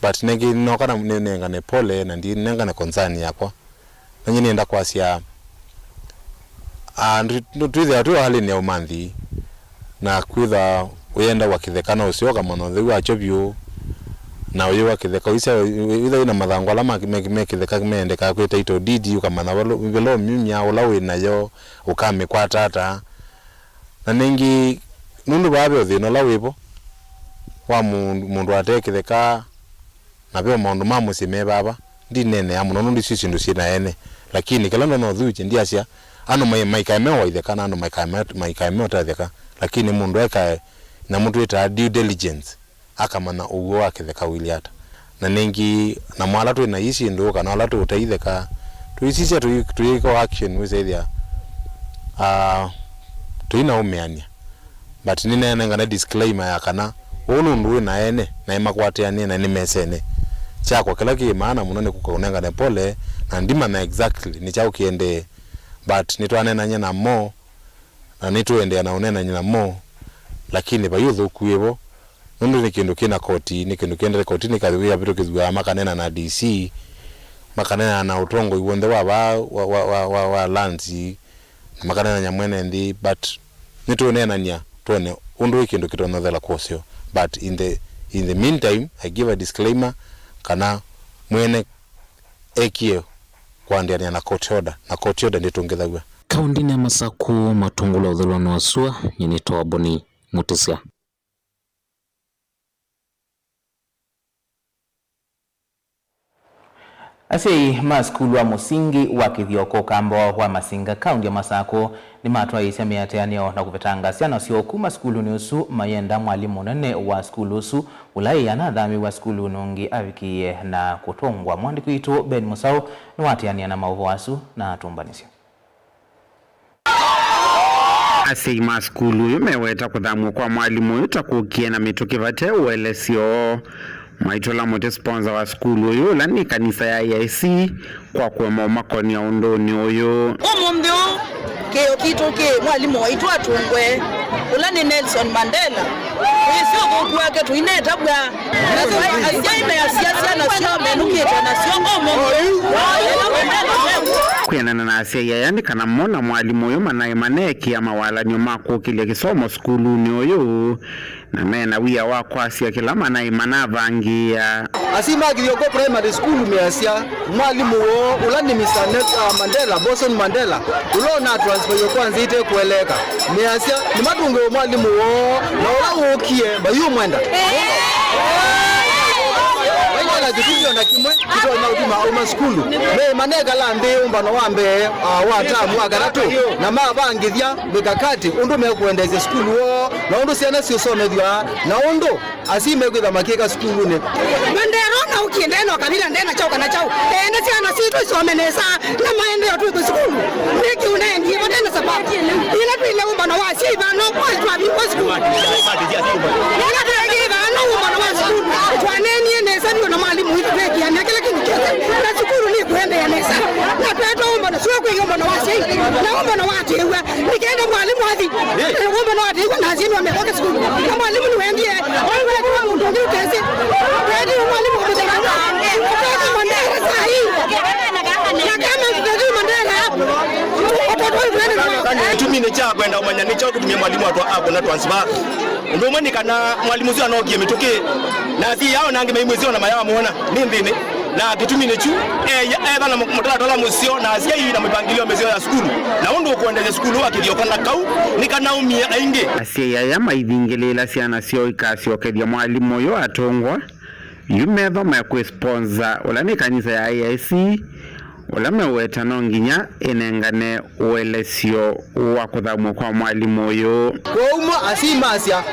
But nengĩ nĩnoka na nĩnengane pole na ndinengane concern yakwa. Na nyie nĩenda kwasya, ah, ndũ-, ndũ-, twĩthĩawa twĩ o halĩnĩ ya ũmanthi. Na kwĩthwa ũyenda wa kĩtheka no ũseo ũkamanya ũtheu wakyo vyũ, na ũyĩwa kĩtheka ũisya, wĩthwa wĩna mathangũ ala ma, me, me kĩtheka mendekaa kwĩ title deed, ũkamanya vala, vala ũmyumya, ũla wĩ nayo, ũkamĩkwata ata. Na nĩngĩ, nũndũ vaa ve ũthĩna ũla wĩvo wa mũndũ, mũndũ ate kĩtheka, na ve o maũndũ ma mũsyĩ me vava, ndineenea mũno nũndũ isu syĩndũ syĩ na ene. Lakini kĩla ndonya ũthuukye, ndyasya andũ mai-, maikae meũaitheka na andũ maikae me-, maikae meũtatheka. Lakini mũndũ ekae nyamũ twĩtaa due diligence, akamanya ũw'o wa kĩtheka ũilyĩ ata. Na nĩngĩ, namo ala twĩ na ii syĩndũ kana ala tũũtaitheka, tũisisya tũi-, tũyĩka o action wĩsethĩa, ah, tũinaũmĩanĩa. But nĩneenengane disclaimer ya kana ũũ nĩ ũndũ wĩ na ene, na nĩmakwatĩanĩe, na nĩmesene. Kyakwa kĩla kĩ maana mũno nĩ kũka ũnengane pole, na ndimanya exactly nĩ kyaũ kĩendee. But nĩtwaneenany'a namo, na nĩtũendeea na ũneenany'a namo, lakini vai ũthũku wĩvo, nũndũ nĩ kĩndũ kĩ na koti, nĩ kĩndũ kĩendete koti, nĩ kavĩtũkĩthw'a makaneena na D C, makaneena na ũtongoi w'onthe wa vaa wa, wa, wa, wa, wa lands, na makaneenany'a mwene nthĩ, but nĩtũũneenany'a twone ũndũ ĩ kĩndũ kĩtonya ũthela kwa ũseo. But in the, in the meantime, I give a disclaimer kana mwene ekie kũandĩanĩa na court order, na court order ndĩtũngĩthaw'a. Kaũndĩnĩ ya Masakũ, matũngũlwa ũthũlano wa sua, nyie nĩtawa Boni Mũtĩsya. Asyai ma sukulu wa mũsingi wa Kĩthyoko Ũkamba wa Masinga, kaũndĩ ya Masakũ, nĩmatwaĩĩsya mĩatĩanĩo na kũvetanga syana syoo kuma sukulunĩ ũsu, mayenda mwalimũ mũnene wa sukulu ũsu, ũla ĩ anathamĩw'a sukulunĩ ũngĩ, avikĩĩe na kũtongwa. Mwandĩki witũ Ben Mũsaũ nĩwatĩanĩa na maũvoo asu na atũmbanĩsya. Asyai ma sukulu ũyũ meweta kũthamw'a kwa mwalimũ ũyũ ta kũkie na mĩtũkĩ vate ũelesyo. Maitũla mũtĩ sponsor wa sukulu ũyũ, ũla nĩ kanisa ya A I C, kwa kũema ũmakonia ũndũnĩ ũyũ. Ũmũnthĩ ũũ, kĩĩo kitũ kĩ mwalimũ waitũ atũngwe, ũla nĩ Nelson Mandela. Wĩsĩ ũthũku wake tũinetavw'a. Asyai measya syana syoo menũkĩte nasyo ũmũnthĩ ũũ. Ĩla Mandela wew'o. Kwĩanana na asyai aya, nĩ kana mo na mwalimũ ũyũ manaĩ maneekĩa mawalany'o ma kũkĩlya kĩsomo sukulunĩ ũyũ, na me na wia wa kwasya kĩla manaĩ manavangĩĩa. Asyai ma Kĩthioko Primary School measya mwalimũ woo, ũla nĩ Mister Nel-, uh, Mandela, Boston Mandela, ũla ũnatransferiwe kwa nzĩa ite kũeleeka. Measya nĩmatũngĩwe mwalimũ woo, na ũla wũkie mayũmwenda. Vaina na kĩtumi o na kĩmwe kĩtonya ũtuma auma sukulu. Meĩ manekala nthĩ ũmbano wa mbee, uh, wa tamu wa katatũ, na mavangĩthya mĩkakati ũndũ mekũendeesya sukulu woo, na ũndũ syana siũsomethw'a, na ũndũ asyai mekwĩtha makĩka sukulunĩ. Mandela ona ũkie ndena kavila ndena kyaũ kana kyaũ. Ende syana sitũ isome nesa na maendeeo twĩkwĩ sukulu. Nĩkĩ ũnaendie vate na sababu? Ĩla twĩle ũmbano wa asyai vano, kwa twavingwa sukulu. Ĩla twĩle vano ũmbano wa sukulu, twaneenie nesa vyũ na mwalimũ witũ twekĩanĩa kĩla kĩndũ kyonthe. Na sukulu nĩkũendeea nesa. Na twetwa ũmbano, sio kwĩ ũmbano wa asyai. Na ũmbano wa atĩĩw'a. Nĩkenda mwalimũ athi. Ũmbano wa atĩĩw'a na asyai nĩwamekoke sukulu. Na mwalimũ nĩwendie. Waiwetwa mũndũ ũngĩ ũtesĩ. Wendi mwalimũ wa mũthemba ũyũ. Ũtaka Mandela saa hii. Na kama tutaki Mandela, watoto wetu wende na wao. Kĩtumi nĩ kya kwenda ũmanya nĩ kyaũ kĩtumie mwalimũ atwa akũna transfer. Ũndũ ũmwe nĩ kana mwalimũ ũsu anokie mĩtũkĩ, na asyai ao na angĩ maimwĩsĩ ona mayamwona nĩ nthĩnĩ. Na kĩtumi nĩ kyu, e-, etha na mũtalatala mũseo na asyai na mĩpangĩlyo mĩseo ya sukulu, na ũndũ ũkũendeesya sukulu wa Kĩthioko, na kau nĩ kanaumie aingĩ. Asyai aya maithingĩlĩĩla syana syoo ikasyokethya mwalimũ ũyũ atũngwa, yu methome kwĩ sponsor, ũla nĩ kanisa ya A I C, ũla meweta no nginya ĩnengane ũelesyo wa kũthamw'a kwa mwalimũ ũyũ. Kwoou mo asyai masya,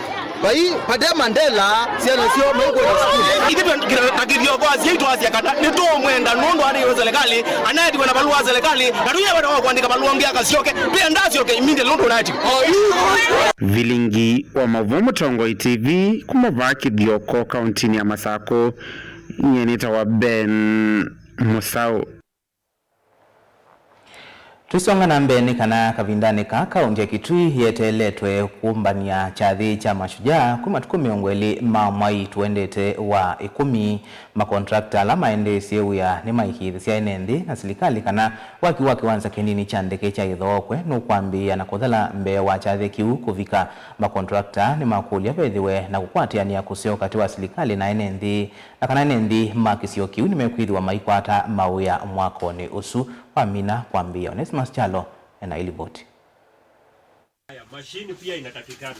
vai vate Mandela, syana syoo meũkwenda sukulu. Ithyĩ twĩ-, kĩla-, ta Kĩthioko asyai twasya kana nĩtũũmwenda nũndũ anĩiwe serikali, anaetiwe na valũa wa serikali, na tũyeweta wa kũandĩka valũa ũngĩ akasyoke, twĩenda asyoke immediately nũndũ ũnaetiwe. Vilingi wa Mauvoo, Mũtongoi T V, kuma vaa Kĩthioko, kauntinĩ ya Masakũ, nyie nĩtawa Ben Mũsaũ. Tũisonga na mbee nĩ kana kavindanĩ kaa kaũnti ya Kitui yeteeletwe kũmbany'a kyathĩ kya Mashujaa kwĩ matukũ mĩongo ĩlĩ ma mwai tũendete wa ĩkũmi. Makontrakta ala maendeesye wĩa nĩmaĩkĩĩthasya ene nthĩ na silikalĩ kana waki wa kĩwanza kĩnini kya ndeke kya Ithookwe nũkwambĩĩa na kũthela mbee wa kyathĩ kĩu kũvika. Makontrakta nĩmakũlya vethĩwe na kũkwatĩanĩa kũseo katĩ wa silikalĩ na ene nthĩ. Na kana ene nthĩ ma kĩsio kĩu nĩmekwĩthĩwa maikwata mawĩa mwakonĩ ũsu wamina kwambĩĩa. Onesimus Kyalo ena ĩlivoti. Mashini pia inatakikana.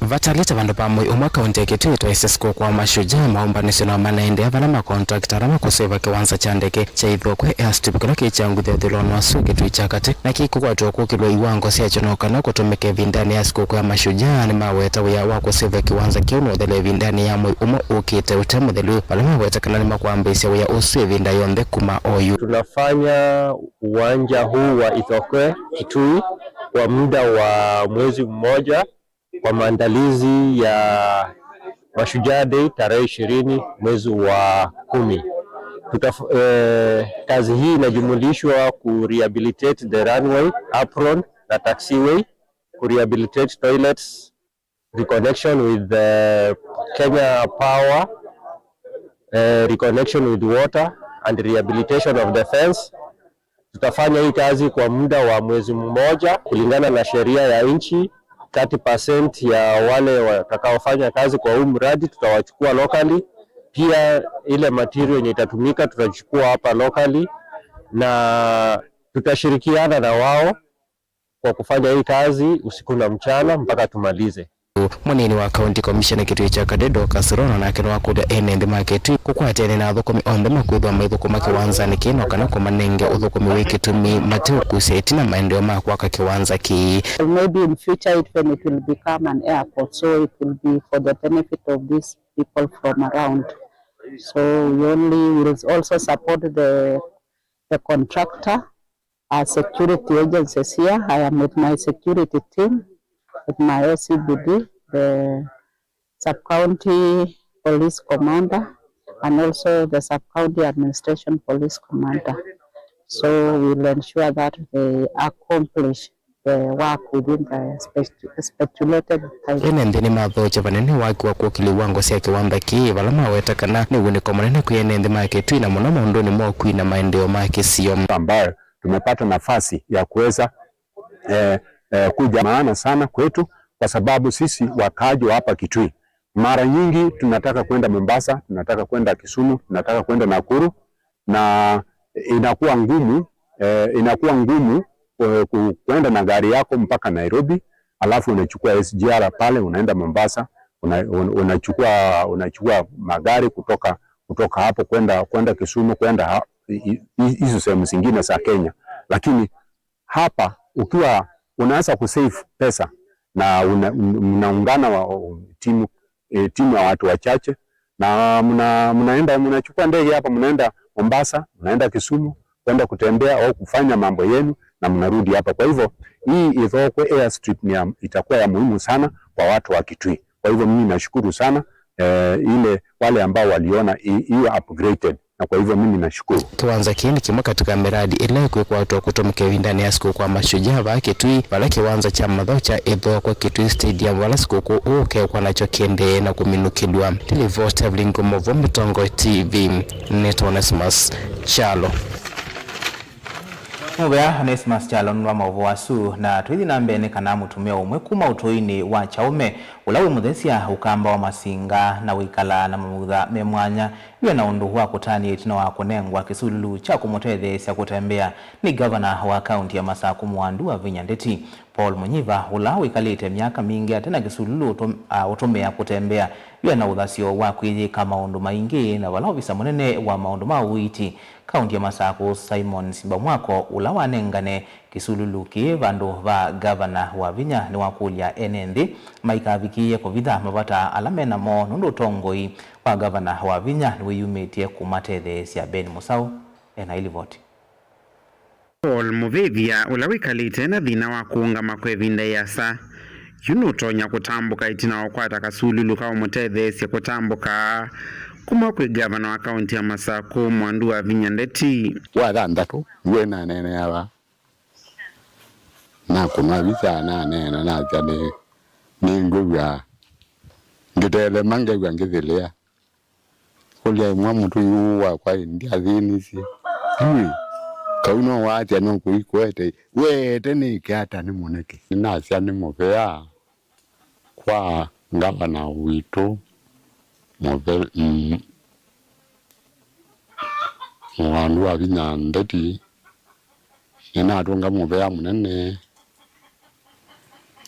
Vatalĩte vandũ va mwei ũmwe kaũnti ya Kitui ĩtaĩsye sukukũ wa Mashujaa, maũmbanĩsyo no manaendeea vala makontrakta ala makũsĩva kĩwanza kya ndeke kya Ithookwe Airstrip kĩla kĩ kya ngutha ĩthũĩlonĩ wa sua Kitui kya katĩ na kĩkũkwatwa kũkĩlwa iwango syakyo no kana kũtũmĩka ĩvindanĩ ya sukukũ ya Mashujaa nĩmaweta wĩa wa kũsĩva kĩwanza kĩu nũthele ĩvindanĩ ya mwei ũmwe ũkĩte ũte mũthelu, vala maweta kana nĩmakwambĩĩsya wĩa ũsu ĩvinda yonthe kuma oyu. Tunafanya uwanja huu wa Ithookwe Kitui kwa muda wa mwezi mmoja kwa maandalizi ya Mashujaa Day tarehe ishirini mwezi wa kumi. Tutaf-, eh, kazi hii inajumulisha ku rehabilitate the runway, apron na taxiway, ku rehabilitate toilets, reconnection with the Kenya Power, eh, reconnection with water and rehabilitation of the fence. Tutafanya hii kazi kwa muda wa mwezi mmoja kulingana na sheria ya nchi. Thirty percent ya wale watakaofanya kazi kwa huu mradi tutawachukua locally. Pia ile material yenye itatumika tutachukua hapa locally, na tutashirikiana na wao kwa kufanya hii kazi usiku na mchana mpaka tumalize. Mũnini wa County Commissioner Kitui kya Katĩ, Dorcas Rono, nake nĩwakũlya ene nthĩ ma Kitui kũkwatĩanĩa na athũkũmi onthe makwĩthĩwa maithũkũma kĩwanzanĩ kĩĩ no kana kũmanenge ũthũkũmi wĩ kĩtumi mateũkusya ĩtina maendeeo ma kwaka kĩwanza kĩĩ. Maybe in future it, when it will become an airport, so it will be for the benefit of these people from around. So we only will also support the, the contractor uh, security agencies here. I am with my security team, with my O C P D, the sub-county police commander, and also the sub-county administration police commander. So we'll ensure that they accomplish the work within the spec-, stipulated time. Ene nthĩ nĩmathokya vanene waki wa kũkĩlya iwango sya kĩwanza kĩĩ, vala maweta kana nĩ wunĩko mũnene kwĩ ene nthĩ ma Kitui na mũno maũndũnĩ ma ũkui na maendeeo ma kĩsio. Ambayo tumepata nafasi ya kuweza, eh, eh, kuja maana sana kwetu, kwa sababu sisi wakaaji wa hapa Kitui, mara nyingi tunataka kwenda Mombasa, tunataka kwenda Kisumu, tunataka kwenda Nakuru, na inakuwa ngumu, eh, inakuwa ngumu, eh, ku-, kwenda na gari yako mpaka Nairobi, alafu unachukua S G R pale, unaenda Mombasa, una-, un-, unachukua, unachukua magari kutoka, kutoka hapo kwenda, kwenda Kisumu, kwenda ha-, i-, i-, hizo sehemu zingine za Kenya. Lakini hapa ukiwa unaweza kusave pesa na una-, un-, mnaungana wa, timu, eh, timu ya watu wachache, na mna-, mnaenda, mnachukua ndege hapa, mnaenda Mombasa, mnaenda Kisumu, kwenda kutembea au kufanya mambo yenu, na mnarudi hapa. Kwa hivyo, hii Ithookwe airstrip ni ya, itakuwa ya muhimu sana kwa watu wa Kitui. Kwa hivyo, mimi nashukuru sana, eh, ile wale ambao waliona i-, iwe upgraded, na kwa hivyo mimi nashukuru. Kĩwanza kĩĩ nĩ kĩmwe katĩ ka mĩradi ĩla ĩkwĩkwatwa kũtũmĩka ĩvindanĩ ya sikũkũ wa Mashujaa vaa Kitui, vala kĩwanza kya mathaũ kya Ithookwe Kitui Stadium, vala sikũkũ ũũ ũkeekwa nakyo kĩendee na kũminũkĩlw'a. Nĩ livoti ya Vilingo Movo, Mũtongoi T V, nĩtawa Onesmus Kyalo. Mũvea Onesmus Kyalo nũndũ wa maũvoo asu, na tũithi na mbee nĩ kana mũtumĩa ũmwe kuma ũtũinĩ wa Kyaũme, ũla wĩ mũthesya, ũkamba wa masinga, na wĩkalaa na mamutha me mwanya, wĩ na ũndũ wa kũtanĩa ĩtina wa kũnengwa kĩsululu kya kũmũtetheesya kũtembea nĩ ngavana wa kaunti ya Masakũ Mwandu Wavinya Ndeti. Paul Mũnyiva, ũla wĩkalĩte myaka mingĩ ate na kĩsululu ũtũm-, a, ũtũmĩa kũtembea, wĩ na ũthasyo wa kwĩyĩka maũndũ maingĩ, na vala ovisa mũnene wa maũndũ ma ũiiti kaunti ya Masakũ Simon Simba Mwako, ũla wanengane kĩsululu kĩĩ vandũ va ngavana Wavinya, nĩwakũlya ene nthĩ maikavikĩĩe kũvitha mavata ala me namo, nũndũ ũtongoi wa ngavana Wavinya nĩwĩyumĩtye kũmatetheesya. Ben Mũsaũ ena ĩlivoti. Paul Mũvĩvya, ũla wĩkalĩte na thĩna wa kũũngama kwa ĩvinda ĩasa, yu nũtonya kũtambũka ĩtina wa kũkwata kasululu ka ũmũtetheesye kũtambũka kuma kwĩ ngavana wa kaunti ya Masakũ, Mwandu Wavinya Ndeti. Wa thanthatũ, nĩwe naneeneawa. Nakũnwa visa, naneena, nasya nĩ, nĩngwĩw'a ngĩtelema, ngew'a ngĩthĩlĩa. Kũlya ĩmwe mũtũi ũũ wakwa ĩ, ndyathĩnisye. Yu ĩ, kau no wasya no kũikwete, weete nĩke ata nĩ mũneke? Nĩnasya nĩ mũvea kwa ngavana witũ, mũve-, mm, Mwandu Wavinya Ndeti, nĩnatũnga mũvea mũnene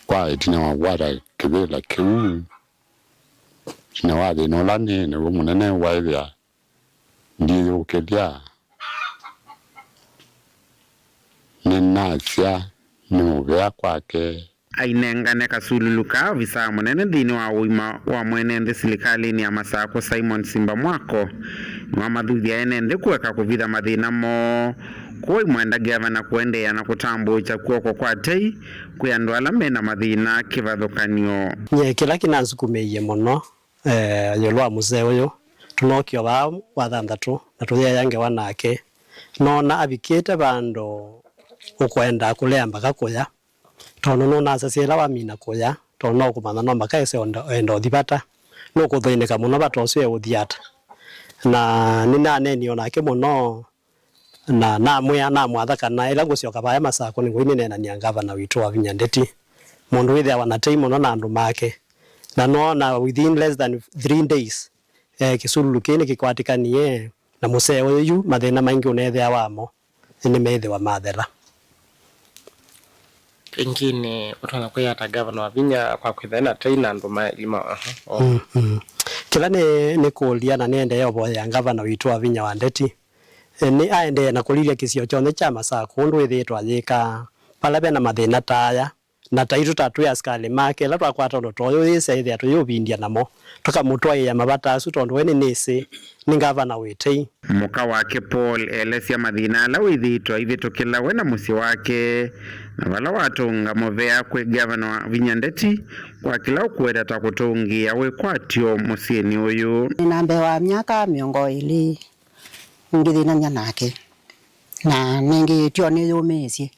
kwa ĩtina wa kũkwata kĩvĩla kĩu. Ĩtina wa thĩna ũla nĩ naw'o mũnene, waĩthĩa ndiyũkĩlya, nĩnasya nĩ mũvea kwake. Ainengane kasululu ka ovisaa mũnene nthĩnĩ wa ũima wa mwene nthĩ silikalĩnĩ ya Masakũ, Simon Simba Mwako, nĩwamathuthya ene nthĩ kũeka kũvitha mathĩna moo. Kwoou aimwenda ngavana kũendeea na kũtambũĩkya kw'oko kwa tei kwĩ andũ ala me na mathĩna kĩvathũkany'o. Nyie kĩla kĩnansukumĩie mũno, eh, ĩũlũ wa mũsee ũyũ, tũnookie o vaa wa thanthatũ na tũyeea ngewa nake. Noona avikĩte vandũ ũkwenda kũlea mbaka kũya, tondũ nũnasasya ĩla wamina kũya, tondũ no kũmanya no mbaka ese enda, enda ũthi vata. Nũkũthĩnĩka mũno vata ũsu eũthi ata. Na nĩnaneenie o nake mũno, na namwĩa, namwatha kana ĩla ngũsyoka vaya Masakũ nĩngũthi nĩneenany'a ngavana witũ Wavinya Ndeti, mũndũ wĩthĩawa na tei mũno na andũ make. Na noona within less than three days, eh, kĩsululu kĩĩ nĩkĩkwatĩkanie, na mũsee ũyũ yu mathĩna maingĩ ũneethĩawa mo nĩmeĩthĩwa mathela. Ĩngĩ nĩ ũtonya kwĩyata ngavana Wavinya kwa kwĩthĩa na tei na andũ mailima, aha, o. Mm, mm. Kĩla nĩ, nĩkũlya na nĩendee ũvoyea ngavana witũ Wavinya wa Ndeti, eh, nĩ aendee na kũlilya kĩsio kyonthe kya Masakũ ũndũ wĩthĩĩtwe ayĩka vala ve na mathĩna ta aya. Na taitũ ta twĩ asikalĩ make, ĩla twakwata ũndũ ta ũyũ, yĩsa ĩthĩa tũyĩũvindya namo, tũkamũtwaĩĩa mavata asu, tondũ we nĩnĩsĩ nĩ ngavana wĩ tei. Mũka wake Paul elesya mathĩna ala wĩthĩĩtwe aivĩtũkĩla we na mũsyĩ wake, na vala watũnga mũvea kwĩ ngavana Wavinya Ndeti kwa kĩla ũkũweta ta kũtũngĩĩa wĩkwatyo mũsyĩnĩ ũyũ. Nĩ na mbee wa myaka mĩongo ĩlĩ ngĩthĩnany'a nake, na nĩngĩ tyo nĩyũmĩĩsye.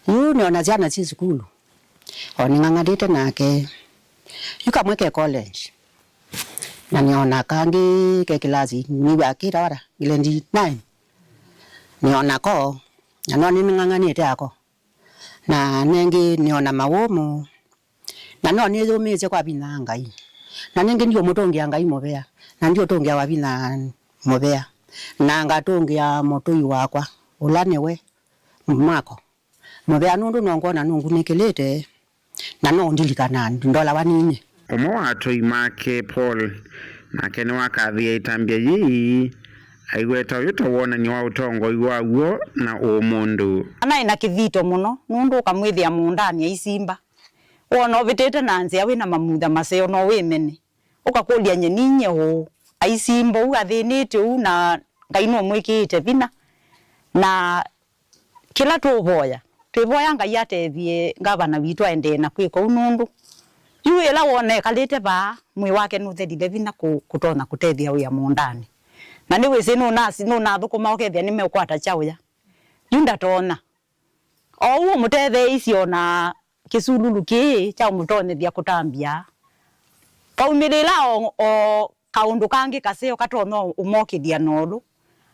Yu nĩona syana syĩ sukulu, o nĩng'ang'anĩte nake. Yu kamwe ke college, na nĩona kangĩ ke kĩlasi, nĩw'a kĩta wata, grade nine. Nĩona ko, Na no nĩning'ang'anĩte ako. Na nengĩ nĩona mawũmũ. Na no nĩyũmĩĩsye kwa vinya wa Ngai. Na nengĩ ndiũmũtũngĩa Ngai mũvea. Na ndiũtũngĩa kwa vinya mũvea. Na ngatũngĩa mũtũi wakwa, ũla nĩwe mwako mũvea, nũndũ no ngwona nũngunĩkĩlĩte. Na no ũndilikanaa ndolawa ninyie. Ũmwe wa atũi make, Paul, nake nĩwakathĩe ĩtambya yĩĩ, aiweta ũyũ ta wonany'o wa ũtongoi wa w'o na ũmũndũ. Anaĩ na kĩthito mũno, nũndũ ũkamwĩthĩa mũũndanĩ aisimba. Wona ũvĩtĩte na nzĩa wĩ na mamutha maseo, no wĩmene. Ũkakũlya, "Nye ninyie ũũ?" Aisimba ũu athĩnĩte ũu, na Ngai nũmwĩkĩĩte vinya. Na kĩla tũũvoya, twĩvoya Ngai atethye ngavana witũ aendee na kwĩka ũu, nũndũ yu ĩla wona ekalĩte vaa, mwĩĩ wake nũthelile vinya kũ-, kũtonya kũtethya wĩa mũũndanĩ. Na nĩwĩsĩ nũnasi-, nũnathũkũma ũkethĩa nĩmeũkwata kyaũya. Yu ndatonya. O ũu ũmũtetheeisye o na kĩsululu kĩĩ kya ũmũtonyethya kũtambya. Kaumĩlĩla o, o kaũndũ kangĩ kaseo katonya ũmokĩlya nũlũ,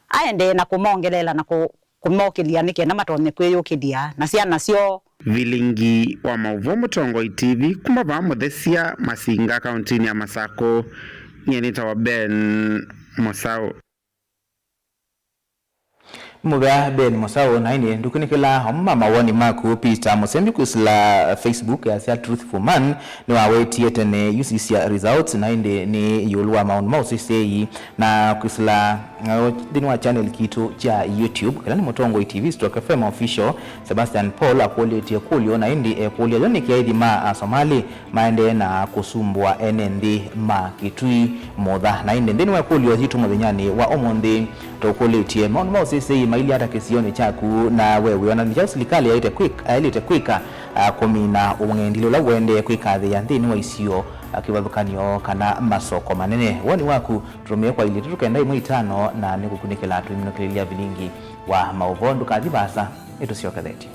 aendee na kũmongeleela na kũ-, kũmokĩlya nĩ kenda matonye kwĩyũkĩlya na syana syoo. Vilingi wa maũvoo Mũtongoi T V kuma vaa Mũthesya Masinga, kaũntĩnĩ ya Masakũ, nyie nĩtawa Ben Mũsaũ. Nĩ mũvea Ben Mũsaũ, na ĩndĩ ndũkunĩkĩla amwe ma mawoni maku. Peter Mũsembi kwĩsĩla Facebook asya Truthful Man nĩwawetie tene yusisya results, na ĩndĩ nĩ ĩũlũ wa maũndũ ma ũseseei na kwĩsĩla, uh, nthĩnĩ wa channel kitũ kya YouTube, kĩla nĩ Mũtongoi T V stroke F M Official. Sebastian Paul akũlĩtye kũlyo, na ĩndĩ ekũlya yo nĩkĩ aithi ma Asomali maendee na kũsumbũa ene nthĩ ma Kĩtui mũtha. Na ĩndĩ nthĩnĩ wa ĩkũlyo yitũ mũthenyanĩ wa ũmũnthĩ, tũkũlĩtye, maũndũ ma ũseseei mailye ata kĩsionĩ kyaku, na we wĩona nĩ kyaũ silikalĩ yaĩte kwĩk-, yaĩlĩte kwĩka, a, kũmina ũng'endilĩ ũla ũendee kwĩkathĩĩa nthĩnĩ wa isio, a, kĩvathũkany'o kana masoko manene? Woni waku tũtũmĩe kwa ilĩ itatũ kenda ĩmwe itano, na nĩkũkunĩkĩla tũiminũkĩlĩlya vilingi wa maũvoo. Ndũkathi vaasa, nĩtũsyokethetye.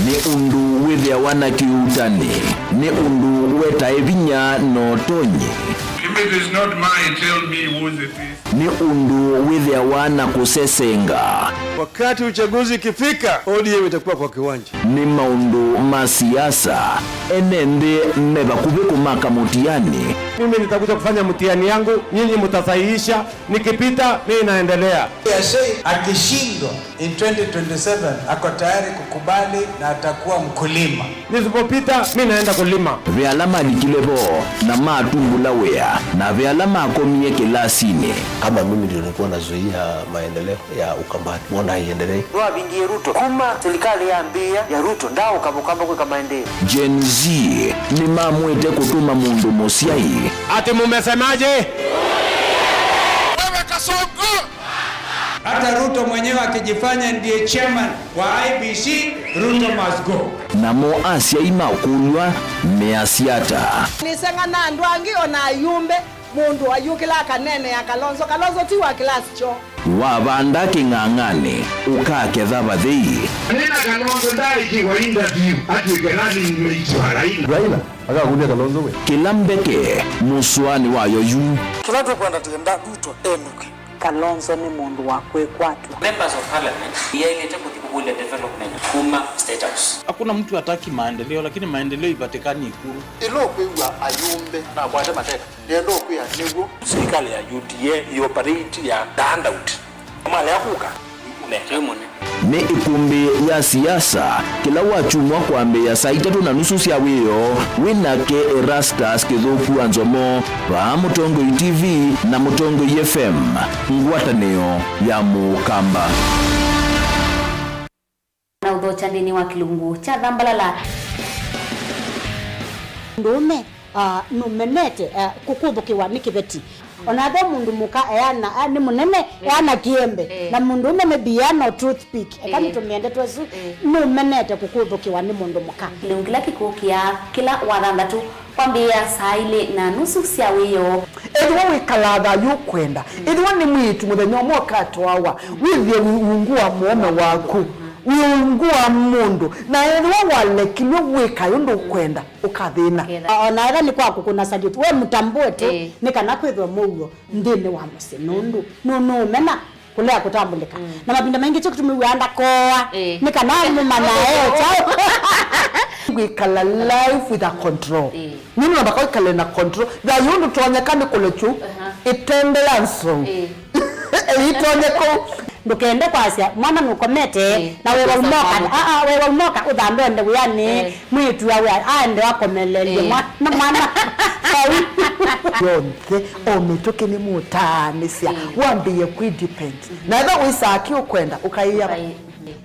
Nĩ ũndũ wĩthĩawa na kĩuutani, nĩ ũndũ wetae vinya na ũtonyi. If it is not mine, tell me whose it is. Nĩ ũndũ wĩthĩawa na kũsesenga. Wakati uchaguzi ikifika, O D M itakuwa kwa kiwanja. Nĩ maũndũ ma siasa, ene nthĩ me vakuvĩ kũmaka mũtiani. Mimi nitakuja kufanya mtihani yangu, nyinyi mtasahihisha, nikipita, mimi naendelea. Yasei akishindwa in twenty twenty-seven, ako tayari kukubali na atakuwa mkulima. Nisipopita, mimi naenda kulima. Ve ala malikile vo na matumbula wĩa, na ve ala makomie kĩlasinĩ. Kama mimi ndio nilikuwa nazuia maendeleo ya Ukambani, mbona haiendelei? Nĩwavingie Ruto. Kuma serikali yambĩĩa ya Ruto, ndaaũka Mũkamba kwĩka maendeeo. Gen Z nĩmamwĩte kũtũma mũndũ mũsyai. Ati mumesemaje? Wewe Kasongo! Hata Ruto mwenyewe akijifanya ndiye chairman wa I E B C, Ruto must go. Namo asyai makũlw'a measya ata? Nĩseng'ana andũ angĩ o na ayumbe. Mũndũ ayũkĩla akaneenea Kalonzo. Kalonzo ti wa kĩlasi kyoo. Wavanda kĩng'ang'anĩ, ũkaketha vathei. Nĩna Kalonzo ndaaĩkĩwa interview atw'ĩke running mate wa Raila. Raila akakũlya Kalonzo we. Kĩla mbeke mũsũanĩ wayo yu. Kĩla tũkwenda, twenda Ruto enũke. Kalonzo nĩ mũndũ wa kwĩkwatw'a. Members of Parliament yaĩlĩte kũthi kũkũlya development kuma State House. Hakuna mtu hataki maendeleo, lakini maendeleo ipatikani Ikulu. Ĩla ũkwĩw'a ayumbe nakwate mateka, nĩenda ũkwĩa nĩw'o. Silikalĩ ya U D A ĩoperate ya the handout. Malea kũka, nĩ mũnene. Nĩ ĩkũmbĩ ya siasa kĩla wakyumwa kwambĩĩa saa itatũ na nusu sya wĩoo, wĩ nake Erastus Kĩthũku wa Nzomo, vaa Mũtongoi T V na Mũtongoi F M, ngwatanĩo ya Mũkamba. Na ũthokya nthĩnĩ wa kĩlungu kya Thambalala. Mũndũũme, ah, nũmenete, ah, kũkũthũkĩwa nĩ kĩveti. O na ve mũndũ mũka eana, ah, nĩ mũnene, eh, eana kĩembe. Eh. Na mũndũũme maybe eana o toothpick. Eka, eh, nĩtũmĩe ndeto ĩsu, eh, nũmenete kũkũthũkĩwa nĩ mũndũ mũka. Kĩlungu kĩla kĩkũkĩa kĩla wathanthatũ. Kwambĩĩa saa ilĩ na nusu sya wĩoo. Ethĩwa wĩkalaa thayũ ũkwenda, ethĩwa nĩ mwĩĩtu mũthenya ũmwe ũkatwawa, wĩthĩe ungu wa mũũme waku. Wĩ ungu wa mũndũ, na ethĩwa walekilwe wĩka ũndũ ũkwenda, ũkathĩna. Ũkethĩa. O na ethĩwa nĩ kwa kũkũna salute, we mũtambue tu, ĩĩ, nĩ kana kwĩthwe mũuo nthĩnĩ wa mũsyĩ, nũndũ nũ-, nũũmena kũlea kũtambũlĩka. Mm. Na mavinda maingĩ kyo kĩtumi wĩaa ndakoa, ĩĩ, nĩ kana mũmanya e kyaũ. Kwĩkala life with a control. Ĩĩ. Nũndũ namba kwĩkale na control. Thayũ ũndũ tonyeka nĩ kũlekyu, aha, ĩtende ya nsou. Ĩĩ. Ĩitonye kũu. Ndũkende kwasya mwana nũkomete, ĩĩ, na wewa umoka, aa, wewa umoka ũthandonde wĩanĩ, ĩĩ, mwĩĩtu awe aende akomelelye, ĩĩ, mwa-, na mwana vau. Yonthe, o mĩtũkĩ nĩmũtaanĩsya, ĩĩ, wambĩĩe kwĩ depend. Na ethĩwa wĩsaa kĩ ũkwenda, ũkaĩa, ũkaĩ-,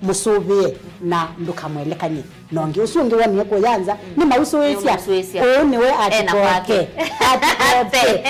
mũsũvĩe na ndũkamwelekany'e. Na ũngĩ ũsu ũngĩ wonie kũya nza, mm, nĩmausũĩsya. Nĩũmũsũĩsya. Ũũ nĩwe. Ena atikoke kwake. Atikoke.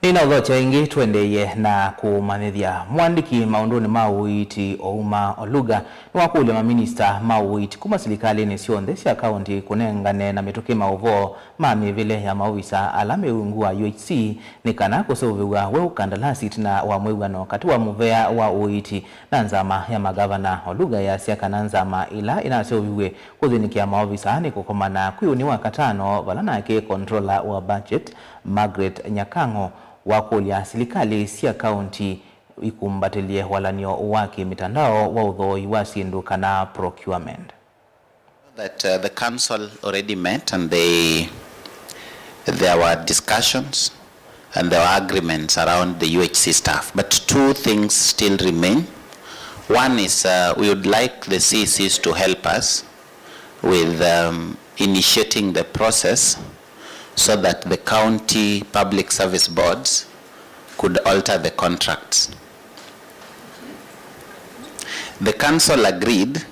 Nĩnaũthokya ĩngĩ, tũendeeye na kũmanyĩthya. Mũandĩki maũndũnĩ ma ũiiti Ouma Oluga nĩwakũlya maminista ma ũiiti kuma silikalĩnĩ syonthe sya kaũnti kũnengane na mĩtũkĩ maũvoo ma mĩvĩle ya maovisa ala me ungu wa U H C nĩ kana kũseũvĩw'a weũ kandalasi ĩtina wa mwĩw'ano katĩ wa mũvea wa ũiiti na nzama ya magavana. Oluga easya kana nzama ĩla ĩnaseũviw'e kũthĩnĩkĩa maovisa nĩ kũkomana kwĩ ũnĩ wa katano, vala nake controller wa budget, Margaret Nyakang'o, wakũlya silikalĩ sya kaũnti ikumbatĩlye walany'o wa kĩmĩtandao wa ũthooi wa syĩndũ kana procurement. That, uh, the council already met and they, there were discussions and there were agreements around the U H C staff. But two things still remain. One is, uh, we would like the C Cs to help us with, um, initiating the process so that the county public service boards could alter the contracts. The council agreed,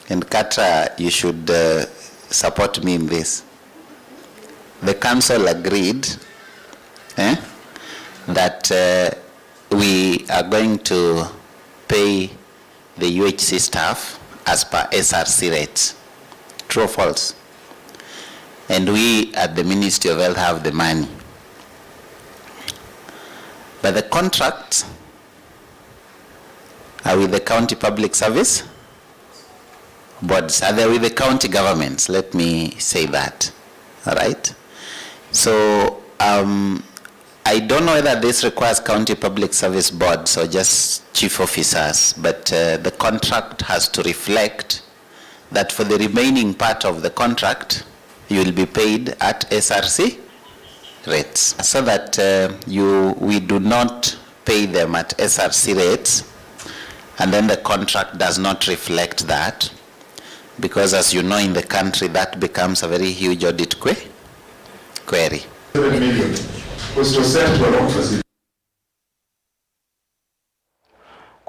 and Katra, you should, uh, support me in this. The council agreed, eh, that, uh, we are going to pay the U H C staff as per S R C rates. True or false? And we at the Ministry of Health have the money. But the contracts are with the county public service boards, are they with the county governments? Let me say that. All right? So, um, I don't know whether this requires county public service boards or just chief officers, but, uh, the contract has to reflect that for the remaining part of the contract, you will be paid at S R C rates, so that, uh, you, we do not pay them at S R C rates, and then the contract does not reflect that, because as you know, in the country, that becomes a very huge audit que-, query. Seven million was to send to a long facility.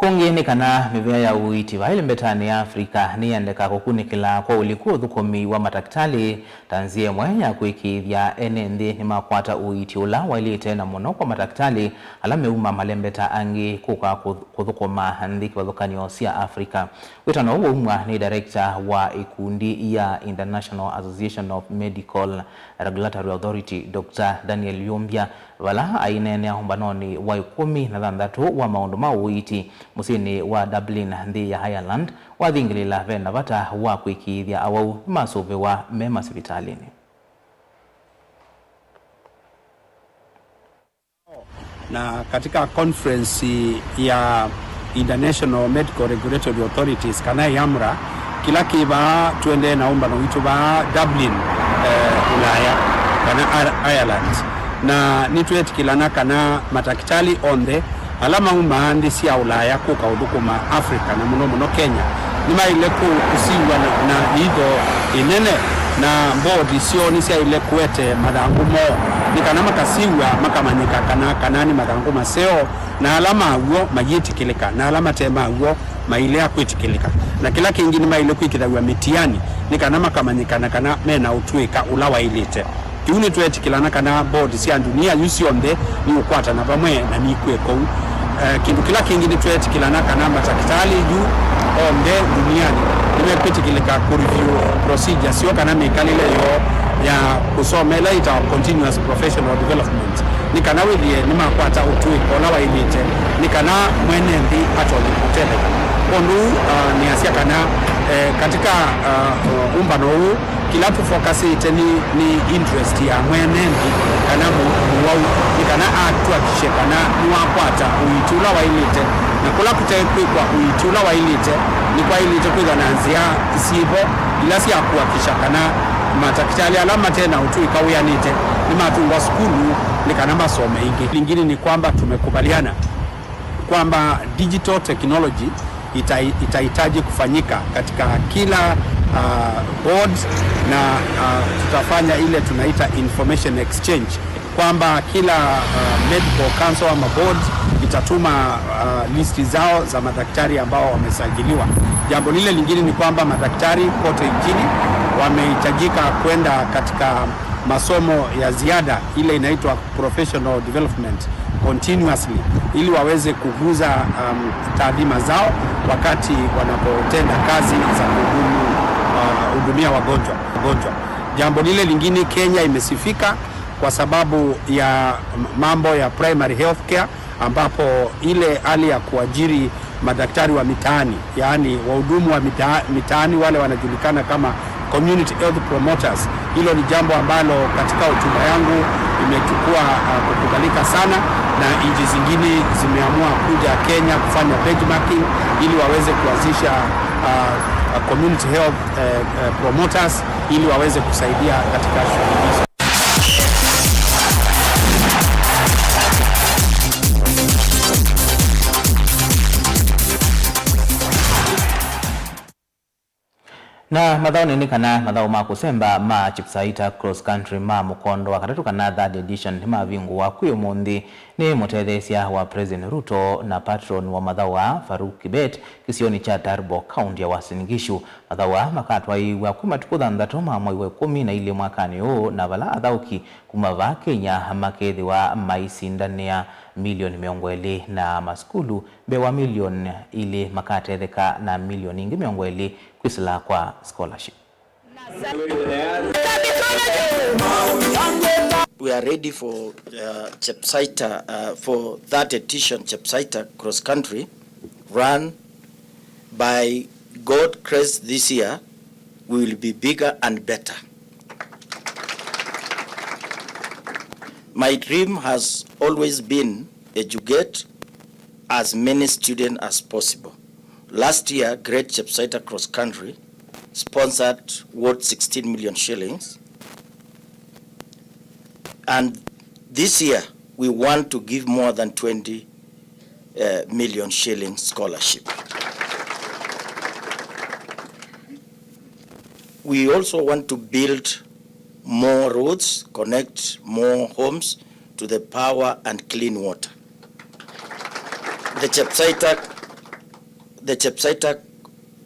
Kũngĩ nĩ kana mĩvĩa ya ũiiti vaa ĩlembetanĩ ya Africa nĩyendeka kũkunĩkĩla kwa ũliku ũthũkũmi wa matakĩtalĩ ta nzĩa ĩmwe ya kũĩkĩĩthya ene nthĩ nĩmakwata ũiiti ũla waĩlĩte, na mũno kwa matakĩtalĩ ala meuma malembeta angĩ kũka kũth-, kũthũkũma nthĩ kĩvathũkany'o sya Africa. Wĩtano ũũ waumw'a nĩ director wa ĩkundi ya International Association of Medical Regulatory Authority, Doctor Daniel Yumbya, vala aineenea ũmbanonĩ wa ĩkũmi na thanthatũ wa maũndũ ma ũiiti mũsyĩnĩ wa Dublin, nthĩ ya Ireland, wathingĩlĩla ve na vata wa kũĩkĩĩthya awau nĩmasũvĩwa me masivitalĩnĩ. Na katika conference ya International Medical Regulatory Authorities, kana IAMRA, kĩla kĩ vaa, tũendee na ũmbano witũ vaa Dublin, eh, Ulaya, kana Ar-, Ireland. Na nĩtweetĩkĩlana kana matakĩtalĩ onthe ala maumaa nthĩ sya Ulaya kũka ũthũkũma Africa, na mũno mũno Kenya, nĩmaĩle kũ-, kũsiw'a na, na ĩitho ĩnene na mbodi syoo nĩsyaĩle kũete mathangũ moo, nĩ kana makasiw'a makamanyĩka kana, kana nĩ mathangũ maseo, na ala ma w'o mayĩtĩkĩlĩka, na ala mate ma w'o mailea kwĩtĩkĩlĩka. Na kĩla kĩngĩ nĩmaĩle kwĩkĩthaw'a mĩtiani nĩ kana makamanyĩkana kana me na ũtũĩka ũla waĩlĩte. Kĩu nĩtweetĩkĩlana kana mbodi sya ndunia yu syonthe niũkwatana vamwe na nikwĩka ũu. Eh, kĩndũ kĩla kĩngĩ nĩtweetĩkĩlana kana matakĩtalĩ yu onthe ndunianĩ Nĩmekwĩtĩkĩlĩka kũ review procedure syoo kana mĩkalĩle yoo ya kũsoma ĩla yĩtawa continuous professional development, nĩ kana wĩthĩe nĩmakwata ũtũĩka ũla waĩlĩte, nĩ kana mwene nthĩ atonye kũtetheka. Kwondũ ũu, ah, nĩasya kana, eh, katika, ah, ũmbano ũũ, kĩla tũfokasĩte nĩ, nĩ interest ya mwene nthĩ kana mũ-, mũwau, nĩ kana atuakishe kana nĩwakwata ũiiti ũla waĩlĩte, na kũla kũtekwĩkwa ũiiti ũla waĩlĩte, nĩkwaĩlĩte kwĩthwa na nzĩa syĩvo ila sya kuakisha kana matakĩtalĩ ala mate na ũtũĩka wĩanĩte nĩmatũngwa sukulu nĩ kana masome ĩngĩ. Lingine ni kwamba tumekubaliana kwamba digital technology ita-, itahitaji kufanyika katika kila, ah, board na, ah, tutafanya ile tunaita information exchange, kwamba kila, ah, medical council ama board itatuma, ah, listi zao za madaktari ambao wamesajiliwa. Jambo lile lingine ni kwamba madaktari kote nchini wamehitajika kwenda katika masomo ya ziada, ile inaitwa professional development continuously, ili waweze kukuza, um, taadhima zao wakati wanapotenda kazi za kuhudumu, uh, hudumia wagonjwa, wagonjwa. Jambo lile lingine, Kenya imesifika kwa sababu ya mambo ya primary health care, ambapo ile hali ya kuajiri madaktari wa mitaani, yaani wahudumu wa mita-, mitaani, wale wanajulikana kama community health promoters. Hilo ni jambo ambalo katika hotuba yangu imechukua, ah, kukubalika sana, na nchi zingine zimeamua kuja Kenya kufanya benchmarking ili waweze kuanzisha, ah, ah, community health, eh, eh, promoters ili waweze kusaidia katika shughuli hizo. Na mathaũnĩ nĩ kana mathaũ ma kũsemba ma Chepsaita Cross Country ma mũkondo wa katatũ kana third edition nĩmavingũwa kwĩ ũmũnthĩ nĩ mũtetheesya wa President Ruto na patron wa mathaũ aa Farouk Kibet kĩsionĩ kya Turbo, kaunti ya Uasin Gishu. Mathaũ aa makatwaĩĩw'a kwĩ matukũ thanthatũ ma mwei wa ĩkũmi na ilĩ mwakanĩ ũũ, na vala athaũki kuma vaa Kenya makethĩwa maisindanĩa milioni mĩongo ĩlĩ na masukulu mbee wa milioni ilĩ makatetheka na milioni ingĩ mĩongo ĩlĩ kwĩsĩla kwa scholarship. We are ready for, uh, Chepsaita, uh, for that edition Chepsaita Cross Country run. By God grace, this year we will be bigger and better. My dream has always been educate as many students as possible. Last year, Great Chepsaita Cross Country sponsored worth sixteen million shillings. And this year, we want to give more than twenty, uh, million shilling scholarship. We also want to build more roads, connect more homes to the power and clean water. The Chepsaita, the Chepsaita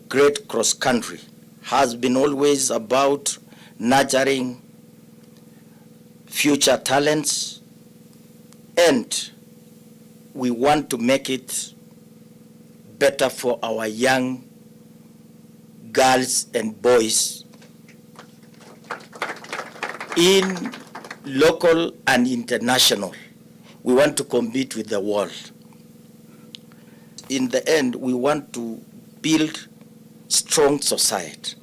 Great Cross Country has been always about nurturing future talents, and we want to make it better for our young girls and boys in local and international. We want to compete with the world. In the end, we want to build strong society.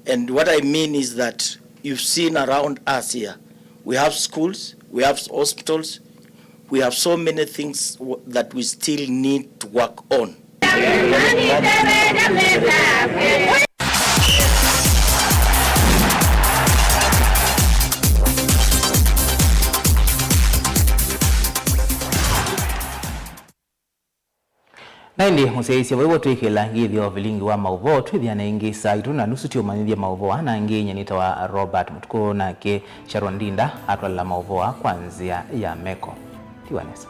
And what I mean is that you've seen around us here, we have schools, we have hospitals, we have so many things w-, that we still need to work on. Na ĩndĩ mũsyaĩĩsya, vaivo twĩkĩla ngĩthyo vilingi wa maũvoo, twĩthĩane ĩngĩ saa itũ na nusu tũũmanyĩthya maũvoo aa na angĩ. Nyie nĩtawa Robert Mũtukũ, nake Sharon Ndinda atwalĩla maũvoo aa kwa nzĩa ya meko. Tiwa nesa.